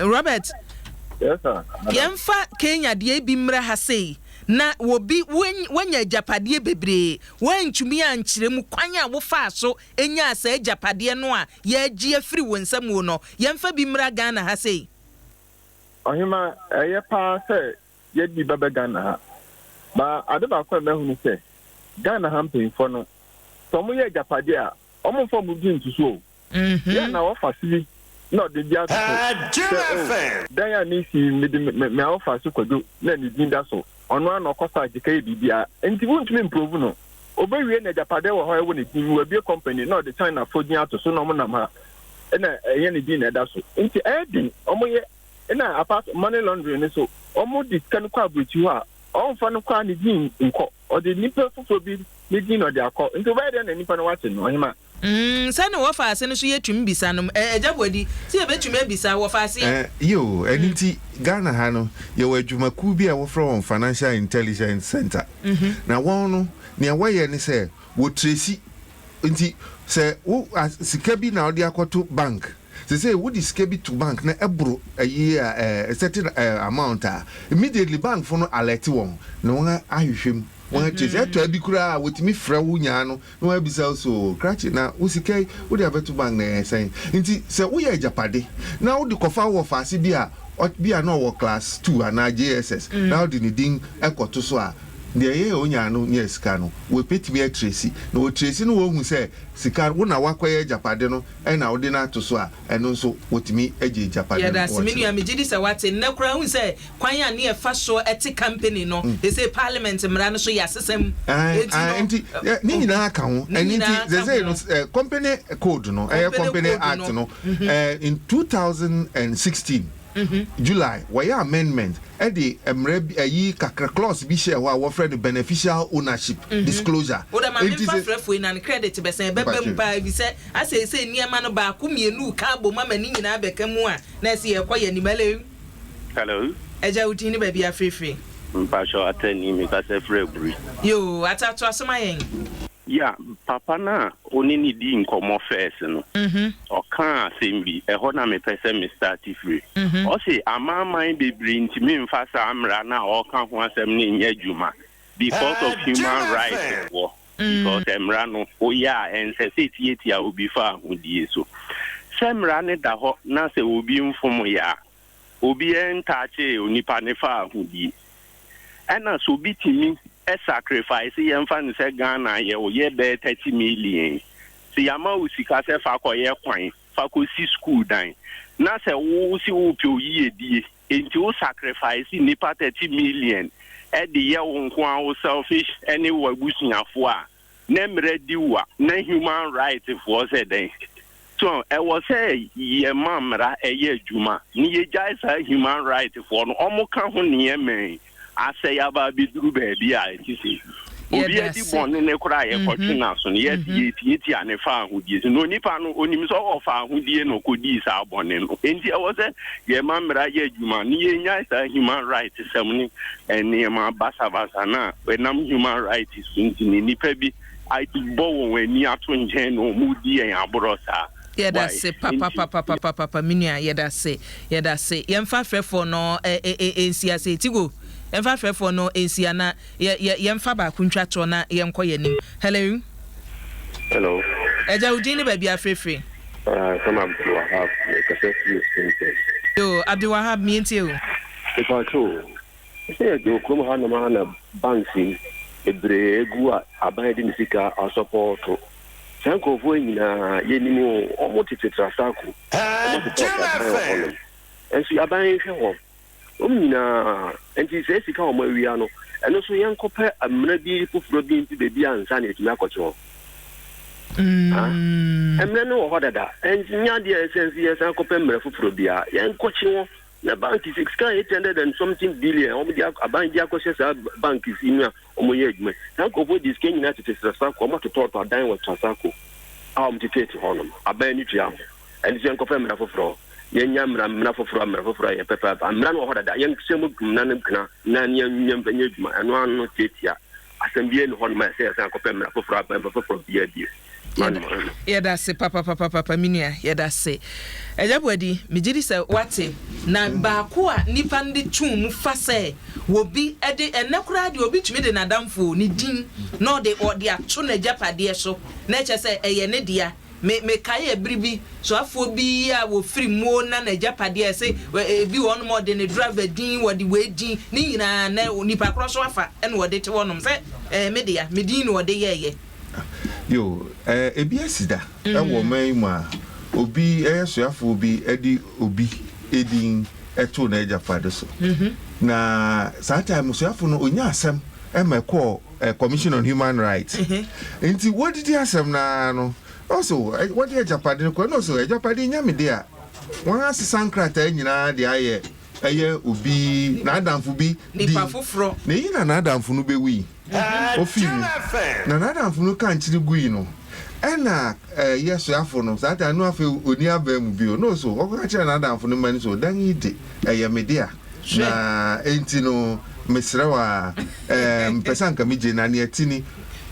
Robert. Yes, sir. Yɛmfa Kenya deɛ bi mmra ha sei na wɔbi wanya agyapadeɛ bebree, woantumi ankyerɛ mu kwan a wofaa so nyaa saa agyapadeɛ no a yɛagye afiri wo nsam wo no, yɛmfa bi mmra Ghana ha sei. Ɔhema, ɛyɛ paa sɛ yɛde bi bɛba Ghana ha. Ba ade baako a mahunu sɛ, Ghana ha mpanyinfoɔ no, sɛ wɔyɛ agyapadeɛ a, wɔmfa wɔn din nto so o. Yɛ na wɔfa so bi na ɔde bi ato so sɛ, o, dan a mesi yi, mede me me awɔfa so Kwadwo na ne din da so. Ɔno ara na ɔkɔ so agye ka yɛ biribiara. Nti wontumi mprove no. Obewie na agyapadeɛ wɔ hɔ a ɛwɔ ne din mu, wabue company na ɔde Chinafoɔ din ato so na wɔnam ha na ɛnyɛ ne din na ɛda so. Nti ɛyɛ den wɔyɛ. Ɛna apart money laundering no so, wɔde sika no kɔ aburokyi hɔ a, ɔmfa no koraa ne din nkɔ. Ɔde nipa foforɔ bi ne din na ɔde akɔ. Nti wobɛyɛ dɛn na nipa no wakye no, ɔhema? Sɛne wɔfa ase no so yɛtumi bisa nom. Agya Boadi, sɛ yɛbɛtumi abisa, wɔfa aseɛ? Yiw, ɛno nti Ghana ha no, yɛwɔ adwumakuw bi a wɔfrɛ wɔn Financial Intelligence Centre. Na wɔn no, nea wɔyɛ ne sɛ wɔtresi. Nti sɛ wo sika bi na wode akɔto bank, seesei wode sika bi to bank na ɛboro ayi a certain amount a, immediately bankfo no alert wɔn na wɔn ahwehwɛ mu. Wɔn akyerɛ sɛ ɛtɔ bi koraa a wɔtumi frɛ wo nyaa no na wɔabisa wo so, krakye, na wo sika yi wode abɛto bank na ɛyɛ sɛn? Nti sɛ woyɛ agyapade na wode kɔfa wo wɔfaase bi a bi a na ɔwɔ class 2 anaa JSS na wode ne din ɛkɔto so a, deɛ ɛyɛ onyaa no nyɛ sika no, wɔbɛtumi atrace, na wɔtrace no wɔhu sɛ sika wo na woakɔyɛ agyapade no ɛna wode no ato so a, ɛno nso wɔtumi agye agyapade no. Yɛda ase, me nua, megye di sɛ woate. Nnɛ koraa wohu sɛ kwan a ne yɛfa so te company no, ɛsɛ parliament mmara no so yɛ asesa mu. Enti no, ne nyinaa ka ho. Ne Ɛno nti nyinaa ka sɛsɛi no ho. Company code no, ɛyɛ Company Company code Act no. no, in 2016 July wɔyɛ amendment ɛde mmara bi ayi kakra, clause bi hyɛɛ hɔ a wɔfrɛ no beneficial ownership disclosure. Wode ma Enti memfa sɛ frɛfoɔ yi na ne credit bɛsɛn ɛbɛba mu Mpakyɛ. paa efisɛ asɛesɛe nneɛma no baako mmienu reka abom ama ne nyinaa bɛka mu a, na ɛsɛ yɛkɔ yɛn anim. Hello. Hello. Agya, wo din ne baabi a frɛfiri? Mpakyɛw, Atani, mekasa firi Aburi. Yoo, Ata, toa so ma yɛn. Yeah, papa no a wo ne no dii nkɔmmɔ first no, ɔkaa asɛm bi, ɛhɔ na mepɛ sɛ me start firi. Ɔse amanaman bebree ntumi mfa saa mmara no a ɔreka ho asɛm no nyɛ adwuma because of human rights foɔ, because mmara no woyɛ a ɛnsɛ sɛ ɛtiatia obi fa ahodie so. Sɛ mmara no da hɔ na sɛ obi mfom yɛ a, obi ntaakyee onipa ne fa ahodie. Ɛna sɛ obi tumi sacrifice, yɛmfa no sɛ Ghana yɛwo yɛ bɛyɛ 30 million, sɛ yɛama wo sika sɛ fa kɔyɛ kwan, fa kɔsi school dan, na sɛ wo si wopɛ oyiedie enti wo sacrifice nnipa 30 million ɛde yɛ wo nko a wo selfish ɛne w'abusuafoɔ a, na mmerɛ di wo a, na human right foɔ sɛ dɛn so? Ɛwɔ sɛ yɛma mmara ɛyɛ adwuma ne yɛgyae saa human right foɔ no. Ɔmo ka ho nneɛma yi asɛ yɛaba abɛduru baabi a ɛte sɛ obi Yɛda adi ase. bɔne ne koraa yɛkɔtwe n'aso no, yɛsi yɛtiatia ne fa ahodie so, na onipa no onim sɛ ɔwɔ fa ahodie na ɔkɔdii saa bɔne no. Enti ɛwɔ sɛ yɛma mmara yɛ adwuma ne yɛnyae saa human right sɛm ne nneɛma basabasa no a ɛnam human right so nti ne nnipa bi bɔ wɔn ani ato nkyɛn na ɔmo di yɛn aborɔ saa. Yɛda Why? se papapapapapa, me nua, yɛda se, yɛda se. Yɛmfa frɛfoɔ no nsi ase. Tigo, yɛmfa frɛfoɔ no nsi ana yɛmfa baako ntwa toɔ na yɛnkɔ yɛn anim. Hello. Hello. Ɛgya, wo din ne baabi afirifiri? Sama Abdul Wahab, kasa firi Spintex. Yo, Abdul Wahab, mientie o. Mepacho, sɛ yɛde kurom ha nom a na banks yi bebree egu a aban de ne sika asɔpɔɔto. Saa nkurɔfoɔ yi nyinaa yɛnim o, ɔmo tete Trasacco, ɔmo tete aban wɔ hɔnom. Nso aban hwɛ hɔ. Wɔn nyinaa nti sɛ sika a wɔn awia no, ɛno nso yɛnkɔpɛ mmara bi foforɔ bi nti baabi ansa na yɛtumi akɔkye hɔ. Mmerɛ no wɔ hɔ dada, ɛnti nyɛ adeɛ a ɛsɛ nso yɛsan kɔpɛ mmerɛ foforɔ biara yɛnkɔkye wɔn na bank sika 800 and something billion wɔn de aban de akɔhyɛ saa bank si mu a wɔn yɛ adwuma. Saa nkurɔfoɔ de sika nyinaa tete Trasacco, wɔn atotɔɔtɔ adan wɔ Trasacco a wɔn tete te hɔnom, aban ni tua ho. Ɛnti sɛ yɛnkɔpɛ mmerɛ foforɔ, yɛnya mmara foforɔ, mmara foforɔ a yɛpɛpɛ mmara no wɔ hɔ dada, yɛnhyɛ mu mmara no kena na yɛmfa nyɛ adwuma. Ɛno ano tietia asɛm biara ni hɔnom a ɛsɛ yɛsan akɔpɛ mmara foforɔ, aban foforɔ biara bio. Yɛda se papapapapa, me nua, yɛda se. Ɛgya Boadi, megye di sɛ wate na baako a nipa no de tuu mu fa sɛ wɔbi de ɛnɛ koraa deɛ, obi tumi de n'adamfo ne din na ɔde ato n'agyapadeɛ so na ɛkyɛ sɛ ɛyɛ ne dea. Me mekae ɛbere bi soafoɔ bi a wɔfiri muo na n'agyapadeɛ sɛ ebi wɔ hɔnom, ɔde ne driver din, wɔde wei din ne nyinaa na nipa korɔ so afa ɛna wɔde te hɔnom sɛ me dea, me din na ɔde yɛɛyɛ. Yo, ebi asi da ɛwɔ ɔman yi mu a obi ɛyɛ soafoɔ bi ɛde obi edin ɛto n'agyapade so, na saa time soafoɔ no onya asɛm ɛma ɛkɔɔ Commission on Human Rights. Nti wɔdidi asɛm naa no, ɔso wɔde agyapade no kɔ, ɛna ɔso agyapade nya me de a wɔn asesa nkrataa nyinaa de ayɛ ɛyɛ obi n'adamfo bi di nipa foforɔ. Na eyi na n'adamfo no bɛwu yi ofi mu na n'adamfo no ka nkyiri gu yi no, ɛna ɛyɛ soafo no saa ta no afei oni abɛn mu bio no so ɔkɔka kyerɛ n'adamfo no ma no so dan yi de ɛyɛ me de a na enti no mesrɛ wo a mpɛ sɛ anka megye na nea ti ni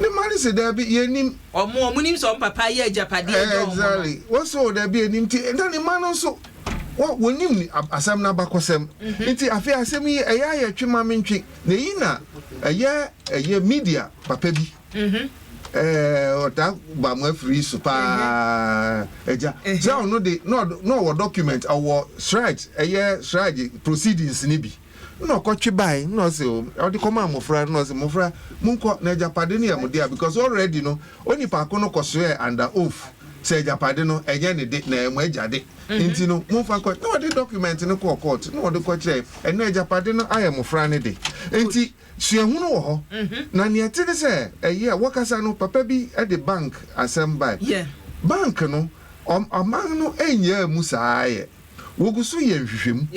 ne ma no sɛ daabi, yɛnim. Ɔmo nim sɛ ɔmo papa yɛ agyapadeɛ dɛ ɔmo no. Exactly, wɔsɛ o daabi, yɛnim, ti na ne ma no nso. Wɔ wɔnim asɛm no abakɔsɛm. Nti afei asɛm yi ɛyɛ ayɛ twe ma mentwe. Na eyi na ɛyɛ ɛyɛ media papa bi. Ɛɛ ɔtaa ba mo afiri so paa agya. Sɛ ɔno de na ɔwɔ document ɔwɔ sraj ɛyɛ sraj proceedings no bi. Na ɔkɔtwe bae na ɔse ɔde kɔmaa mmɔfra no na ɔse mmɔfra monkɔ na agyapade no yɛ mo dea because already no onipa ko no kɔsoɛɛ under oath sɛ agyapade no ɛnyɛ ne de na ɛyɛ mo agya de nti no momfa nkɔ na ɔde document no kɔɔ court na ɔde kɔkyerɛɛ ɛnɛ agyapade no ayɛ mmɔfra no de nti suahunu wɔ hɔ na nea ɛte ne sɛ ɛyɛ wɔkasa no papa bi de bank asɛm bae bank no ɔman no ɛnyɛɛ mu saa yɛ. Wogu so yɛ nhwehwɛmu.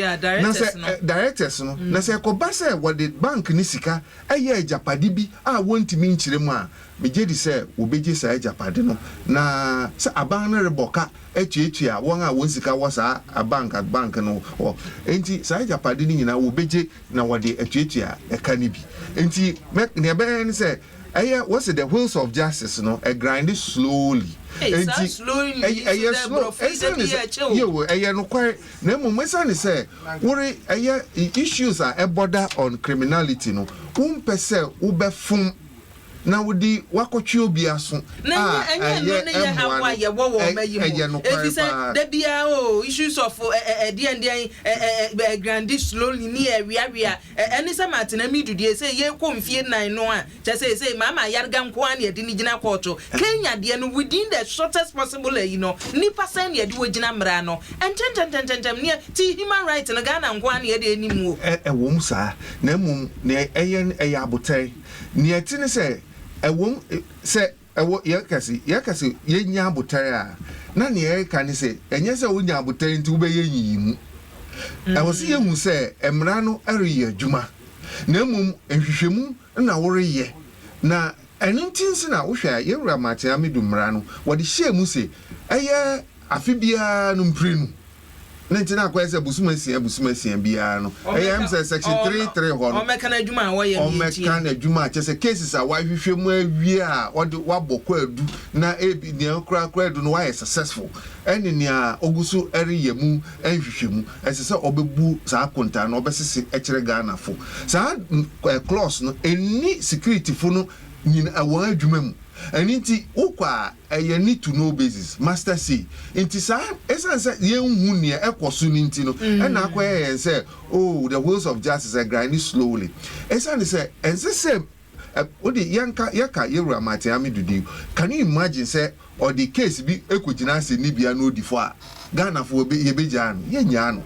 Na sɛ directors no, na sɛ ɛkɔba sɛ wɔde bank no sika yɛ agyapade bi a wɔntumi nkyerɛ mu a, megye di sɛ wɔbegye saa agyapade no. Na sɛ aban no rebɔ ka atuatua wɔn a wɔn sika wɔ saa bank bank no hɔ nti, saa agyapade no nyinaa wɔbegye na wɔde atuatua ɛka no bi. Enti nea ɛbɛyɛ ne sɛ, Ɛyɛ wɔse the wheels of justice no ɛgrinde slowly enti ɛyɛ slow ɛsiane sɛ yoo ɛyɛ nokware na mmom ɛsiane sɛ wore ɛyɛ issues a ɛbɔda on criminality no wompɛ sɛ wobɛfom na wode wakɔtwe obi aso a ɛyɛ ɛmmoa no ɛyɛ nokware paa. Da biara o issues of ɛdeɛn deɛn ɛgrinde slowly ne ɛweawea Ɛne sɛ matena me dudie sɛ yɛrekɔ mfie nan no a, kyerɛ sɛ seesei Maama Ayariga nko ara na yɛde no gyina kɔɔto. Kenya deɛ no, within the shortest possible ayi no, nnipa sɛn na yɛde wɔ gyina mmara ano? Ntɛntɛntɛntɛntɛm, neɛ ti human right no Ghana nko ara na yɛde anim o. Ɛwom saa, na mmom nea ɛyɛ no ɛyɛ abotare. Nea ɛte ne sɛ, ɛwom sɛ Ɛwɔ, yɛka se, yɛka se yɛnya abotare a, na nea yɛreka ne sɛ, ɛnyɛ sɛ wonya abotare nti wobɛyɛ nyiyimu. Ɛwɔ sɛ yɛhu sɛ mmara no reyɛ adwuma, na mmom nhwehwɛmu na woreyɛ. Na ɛno nti nso na wohwɛ a, yɛn Wura Martin Amidu mmara no, wɔde hyɛɛ mu se ɛyɛ afe biara no mprenu. Ne nti na akɔyɛ sɛ bosom asia bosom asia biara no ɛyɛ ɛm sɛ section 33 hɔ no ɔmmɛka n'adwuma a wɔyɛ no yɛntie. Ɔmmɛka n'adwuma a kyerɛ sɛ cases a wahwehwɛ mu awie a ɔde wabɔ kwaadu na ebi nea ɔkura kwaadu no wayɛ successful ɛne nea ɔgu so reyɛ mu nhwehwɛmu ɛsɛ sɛ ɔbɛbu saa akontaa no ɔbɛsese kyerɛ Ghanafo saa clause no ɛnni securityfo no nyina wɔn adwuma mu ɛno nti wokɔ a Ɛyɛ need to know basis, master say. Nti saa, ɛsiane sɛ yɛnhu nea ɛkɔ so no nti no, ɛna akɔyɛ yɛn sɛ, oh, the wheels of justice ɛgrinde slowly. Ɛsiane sɛ ɛnsɛ sɛ, wode yɛnka, yɛka Yɛwura Martin Amidu din, can you imagine sɛ ɔde case bi kɔgyina asɛnnibea na ɔdi fɔ a, Ghanafoɔ yɛbɛgyaa no? Yɛnnyaa no.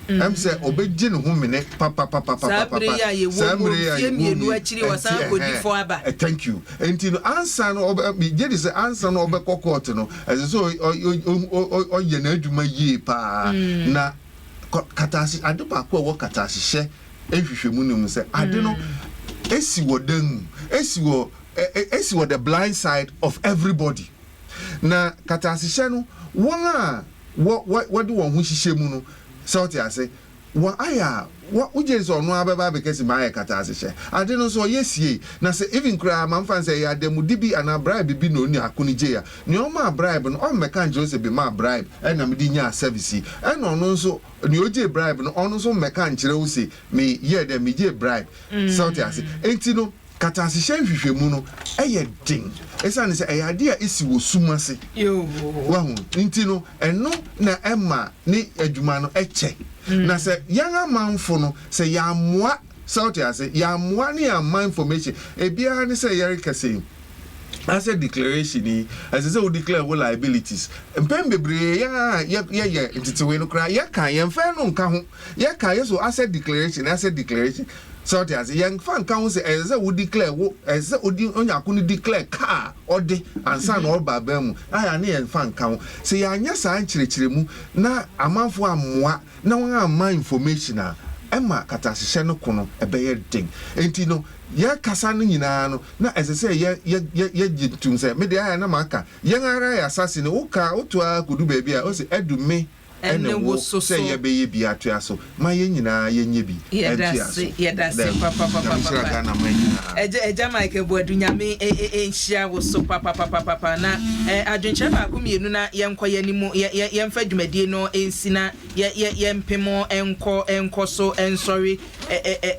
Ɛm sɛ ɔbɛgye ne ho mene papapapapapa. Saa bere yi a yɛwɔ mu, mfeɛ mmienu akyiri ɔsan akɔdi fɔ aba. Thank you. Nti no ansa no ɔbɛ megye di sɛ ansa no ɔbɛkɔ court no ɛsɛ sɛ ɔyɛ n'adwuma yie paa na kataase ade baako a ɛwɔ kataasehyɛ nhwehwɛmu no mu sɛ ade no esi wɔ dan mu esi wɔ esi wɔ the blind side of everybody na kataasehyɛ no wɔn a wɔ wɔ wɔde wɔn ho hyehyɛ mu no, sɛ wote ase, wɔ ayɛ a, wɔ wogye di sɛ ɔno ara bɛba abɛka si mayɛ kataase hyɛ. Ade no nso ɔyɛ siei. Na sɛ even koraa ma mfa no sɛ ɛyɛ adanmude bi anaa bribe bi na onua ko no gyei a, nea ɔmaa bribe no ɔmmɛka nkyerɛ wo sɛ memaa bribe ɛna mede nyaa service yi. Ɛna ɔno nso nea ogyee bribe no ɔno nso mmɛka nkyerɛ wo se me yɛɛ dɛn megyee bribe. Sɛ wote ase. Enti no. Katasehyɛ nhwehwɛmu no yɛ den esiane sɛ ɛyɛ ade a esi wɔ sum ase. Wahu? Nti no, ɛno na ɛma ne adwuma no kyɛ. Na sɛ yɛn amanfo no, sɛ yɛammoa, sɛ wote ase, yɛammoa ne yɛamma information, ebiara ne sɛ yɛrekasa yi, asset declaration yi, ɛsɛ sɛ wo declare wo liabilities. Mpɛn bebree yɛn a yɛyɛ ntetewee no koraa, yɛka, yɛmfa ɛno nka ho. Yɛka, yɛ so asset declaration, asset declaration. Sɛ ɔte ase, yɛnfa nka ho sɛ ɛsɛ sɛ wo declare wo, ɛsɛ sɛ odi onyako no declare ka a ɔde ansa na ɔreba aban mu. Ayɛ a ne yɛnfa nka ho. Sɛ yɛanyɛ saa nkyerɛkyerɛmu na amanfoɔ ammoa na wɔn amma information a, ɛma katahyehyɛ no ko no ɛbɛyɛ den. Enti no, yɛkasa no nyinaa no, na ɛsɛ sɛ yɛ yɛ yɛ yɛgye tom sɛ, me deɛ ayɛ a na maka, yɛn ara yɛ asase no, woka, woto ara kɔdu baabi a, ose adu me. Ɛne wo sɛ yɛbɛyɛ bi atoa so ma yɛn nyinaa yɛnyɛ bi ntoa so. Yɛdase Daabi. Nyame nhyira papapapapapa. Ghana man nyinaa. Agya Agya Mike Abuadu Nyame nhyira wo so papapapapa na adwenkyerɛ baako mmienu na yɛnkɔ yɛn anim yɛ yɛ yɛmfa dwumadie no nsi na yɛ yɛ yɛmpem nkɔ nkɔ so nsɔre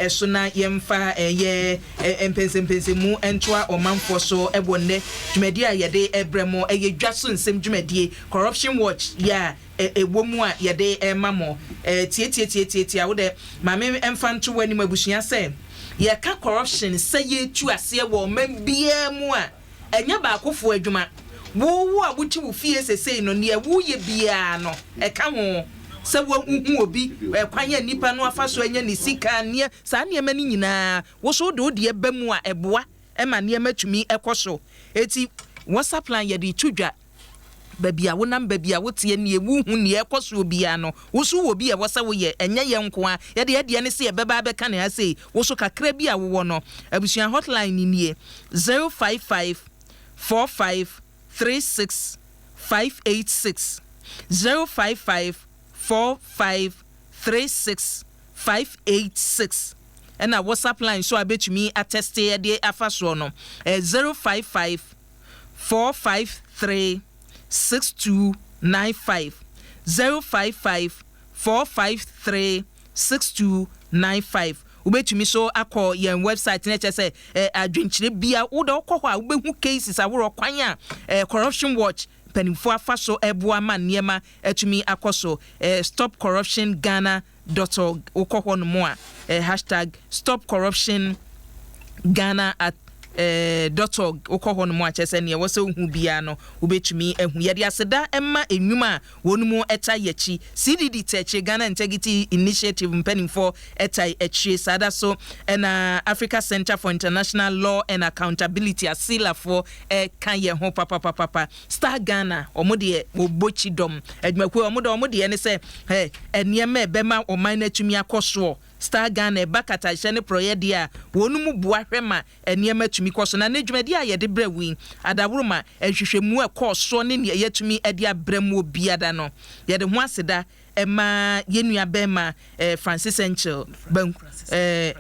so na yɛmfa yɛ mpɛnsɛmpɛnsɛmu ntoa ɔmanfoɔ so wɔ nnɛ dwumadie a yɛde brɛ mo ɛyɛ dwa so nsɛm dwumadie Corruption Watch yɛ a ɛwɔ mu a yɛde rema mo. Tiatiatiatiatia, wo dɛ ma me mfa nto w'anim abusua sɛ yɛka corruption sɛ yɛretu aseɛ wɔ ɔman biara mu a, ɛnyɛ baakofoɔ adwuma. Wo wo a wote wo fie sesei no, neɛ woreyɛ biara no, ɛka ho. Sɛ wohu obi, kwan a nipa no afa so anya ne sika, neɛ, saa nneɛma no nyinaa, wo nso wode wo deɛ ba mu a, ɛboa ma nneɛma tumi kɔ so. Enti WhatsApp line yɛde reto dwa. Baabi a wonam, baabi a woteɛ, nea wuhu, nea ɛrekɔ soɔ biara no, wo nso wowɔ bi a ɛwɔ sɛ woyɛ. Ɛnyɛ yɛn nko ara. Yɛn deɛ, yɛn deɛ ne sɛ yɛbɛba abɛka no ha sei. Wo nso kakra bi a wowɔ no, abusua hotline no nie, 055 45 36 586, 055 45 36 586. Ɛna WhatsApp line nso a wobɛtumi atɛste de afa soɔ no, ɛyɛ 055 453 6295 055 453 6295 Wobɛtumi so akɔ yɛn website no kyerɛ sɛ eh, adwenkyerɛ bia wodɛ wokɔ hɔ a wobɛhu cases ahoroɔ kwan a eh, Corruption Watch mpanimfoɔ afa so ɛboa ma nneɛma atumi akɔ so eh, Stop Corruption Ghana dot org wokɔ hɔ nom a eh, hashtag Stop Corruption Ghana at eh, dot org wokɔ hɔ nom a kyerɛ sɛ nea ɛwɔ sɛ wohu biara no wobɛtumi ahu. Yɛde aseda ma nnwuma a wɔn mu ɛta yɛakyi. CDD ta akyire, Ghana Integrity Initiative mpanimfoɔ ɛtae akyire. Saa da so ɛna Africa Center for International Law and Accountability, ASILAfoɔ ɛka yɛn ho papapapapa. Star Ghana, wɔn deɛ wɔbɔ kyidɔm. Adwumakuo wɔn deɛ wɔn deɛ ne sɛ ɛ nneɛma a ɛbɛma ɔman no atumi akɔ soɔ. Star Ghana ɛba katahyɛ ne porɔeɛ deɛ a, wɔn mu boa hwɛ ma nneɛma tumi kɔ so. Na nnɛ dwumadie a yɛde brɛ wo yi, adaworoma, nhwehwɛmu a ɛkɔɔ soɔ ne deɛ yɛatumi de abrɛ mo biada no, yɛde ho aseda ma yɛn nua bɛrima eh, Francis Enchil, Banku, eh,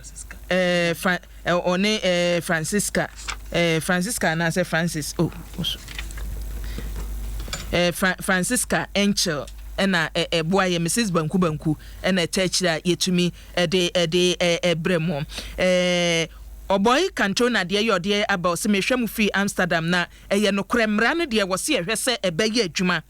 eh, Fra, eh, ɔne eh, Francisca, eh, Francisca anaasɛ Francis, oh, eh, Fra, Francisca Enchil ɛna ɛboa yɛ Mrs Banku Banku ɛna ɛtɛ akyire a yɛtumi ɛde ɛde ɛbrɛ mo. Ɛɛ Ɔbɔe Cantona deɛ yɛ ɔdeɛ aba ɔse mehwɛ mo firi Amsterdam na ɛyɛ nokorɛ mmara no deɛ wɔse yɛhwɛ sɛ ɛbɛyɛ adwuma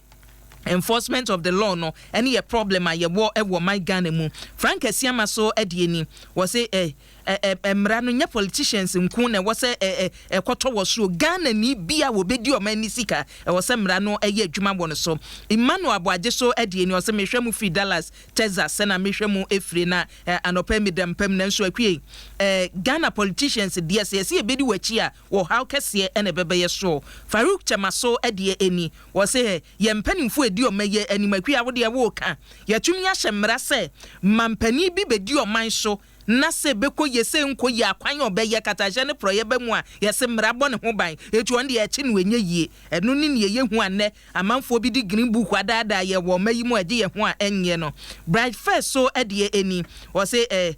enforcement of the law no ɛne yɛ problem a yɛwɔ ɛwɔ man Ghana mu. Frank Asiama so ɛdeɛ ni wɔse ɛ ɛ ɛ mmara no nyɛ politicians nko na ɛwɔ sɛ ɛ ɛ ɛkɔtɔ wɔ soro Ghana ni bi a wɔbɛdi ɔman ni sika ɛwɔ sɛ mmara no ɛyɛ adwuma wɔ no so. Emmanuel Aboagye so ɛdeɛ ni ɔse mehwɛ mo firi Dallas Texas sɛ na mehwɛ mo efiri na ɛ anɔpa yi meda mpam nanso akwie ɛ Ghana politicians deɛ sɛ yɛsɛ yɛbɛdi w'akyi a wɔ haw kɛseɛ ɛna ɛbɛbɛyɛ soɔ. Farouk Kyɛmaso ɛdeɛ ɛni wɔse ɛ yɛn mpanimfoɔ edi ɔman yi anim akwie a wodeɛ woka yɛatumi ahyɛ mmara sɛ mampanin bi bɛdi ɔman so na sɛ bɛkɔ yie sɛ nkɔ yie akwan a ɔbɛyɛ katahyɛ ne porɔyɛ ba mu a yɛsɛ mmara bɔ ne ho ban etu ɔno deɛ ɛkye no ɛnyɛ yie ɛno ne nea yɛhu anɛ amanfoɔ bi de green book adaadaa yɛ wɔ ɔma yi mu a ɛgye yɛn ho a ɛnyɛ no. Bright First so ɛdeɛ ɛni wɔse ɛ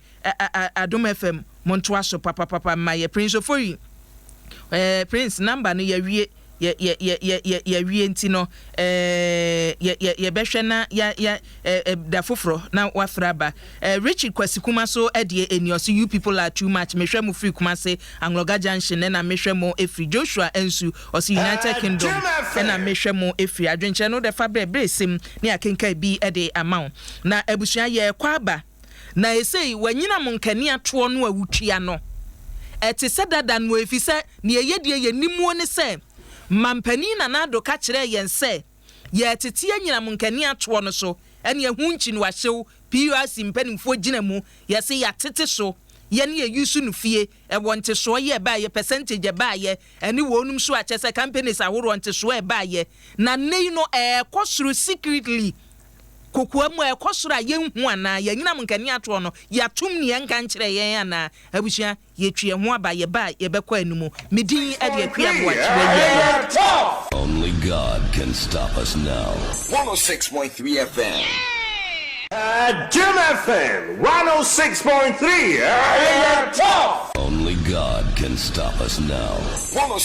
Adom FM montoa so papapapa mma yɛ Prince Ofori eh, Prince number no yɛawie yɛ yɛ yɛ yɛ yɛ yɛawie nti no eh, yɛ yɛ yɛbɛhwɛ na ya ya eh, eh, da foforɔ na wafrɛ aba eh, Richard Kwasi Kuma so ɛdeɛ ɛni ɔse you people are too much mehwɛ mo firi Kumase Angloga Junction ɛna mehwɛ mo ɛfiri Joshua Nsu ɔse United Kingdom ɛna mehwɛ mo ɛfiri adwenkyerɛ no wode fa berɛ berɛ sim ne akenkan bi ɛde ama wo na abusua yɛrekɔ aba na esei wanyinam nkanea toɔ no a wotua no ɛte sɛ dada no efisɛ nea ɛyɛ deɛ yɛnimuo ne sɛ mampanin Nana Addo ka kyerɛɛ yɛn sɛ yɛtete anyinam nkanea toɔ no so ɛne ɛho nkyi no wahyew PURC mpanimfoɔ gyina mu yɛse yɛatete so yɛne yɛyi so no fie ɛwɔ ntesoɔ yɛ ɛbaayɛ percentage ɛbaayɛ ɛne wɔnom so akyɛ sɛ companies ahoroɔ ntesoɔ ɛbaayɛ na nne yi no ɛɛkɔ soro secretly kokoa mu a ɛkɔ soro a yɛnhu anaa yɛnyinam nkanea toɔ no yɛatom ne yɛnka nkyerɛ yɛn anaa abusua yɛtwi yɛn ho aba yɛba a yɛbɛkɔ anim me din ɛde Akua Boakye wayi adom. Only God can stop us now. 106.3 FM. Jim FM 106.3. Only God can stop us now.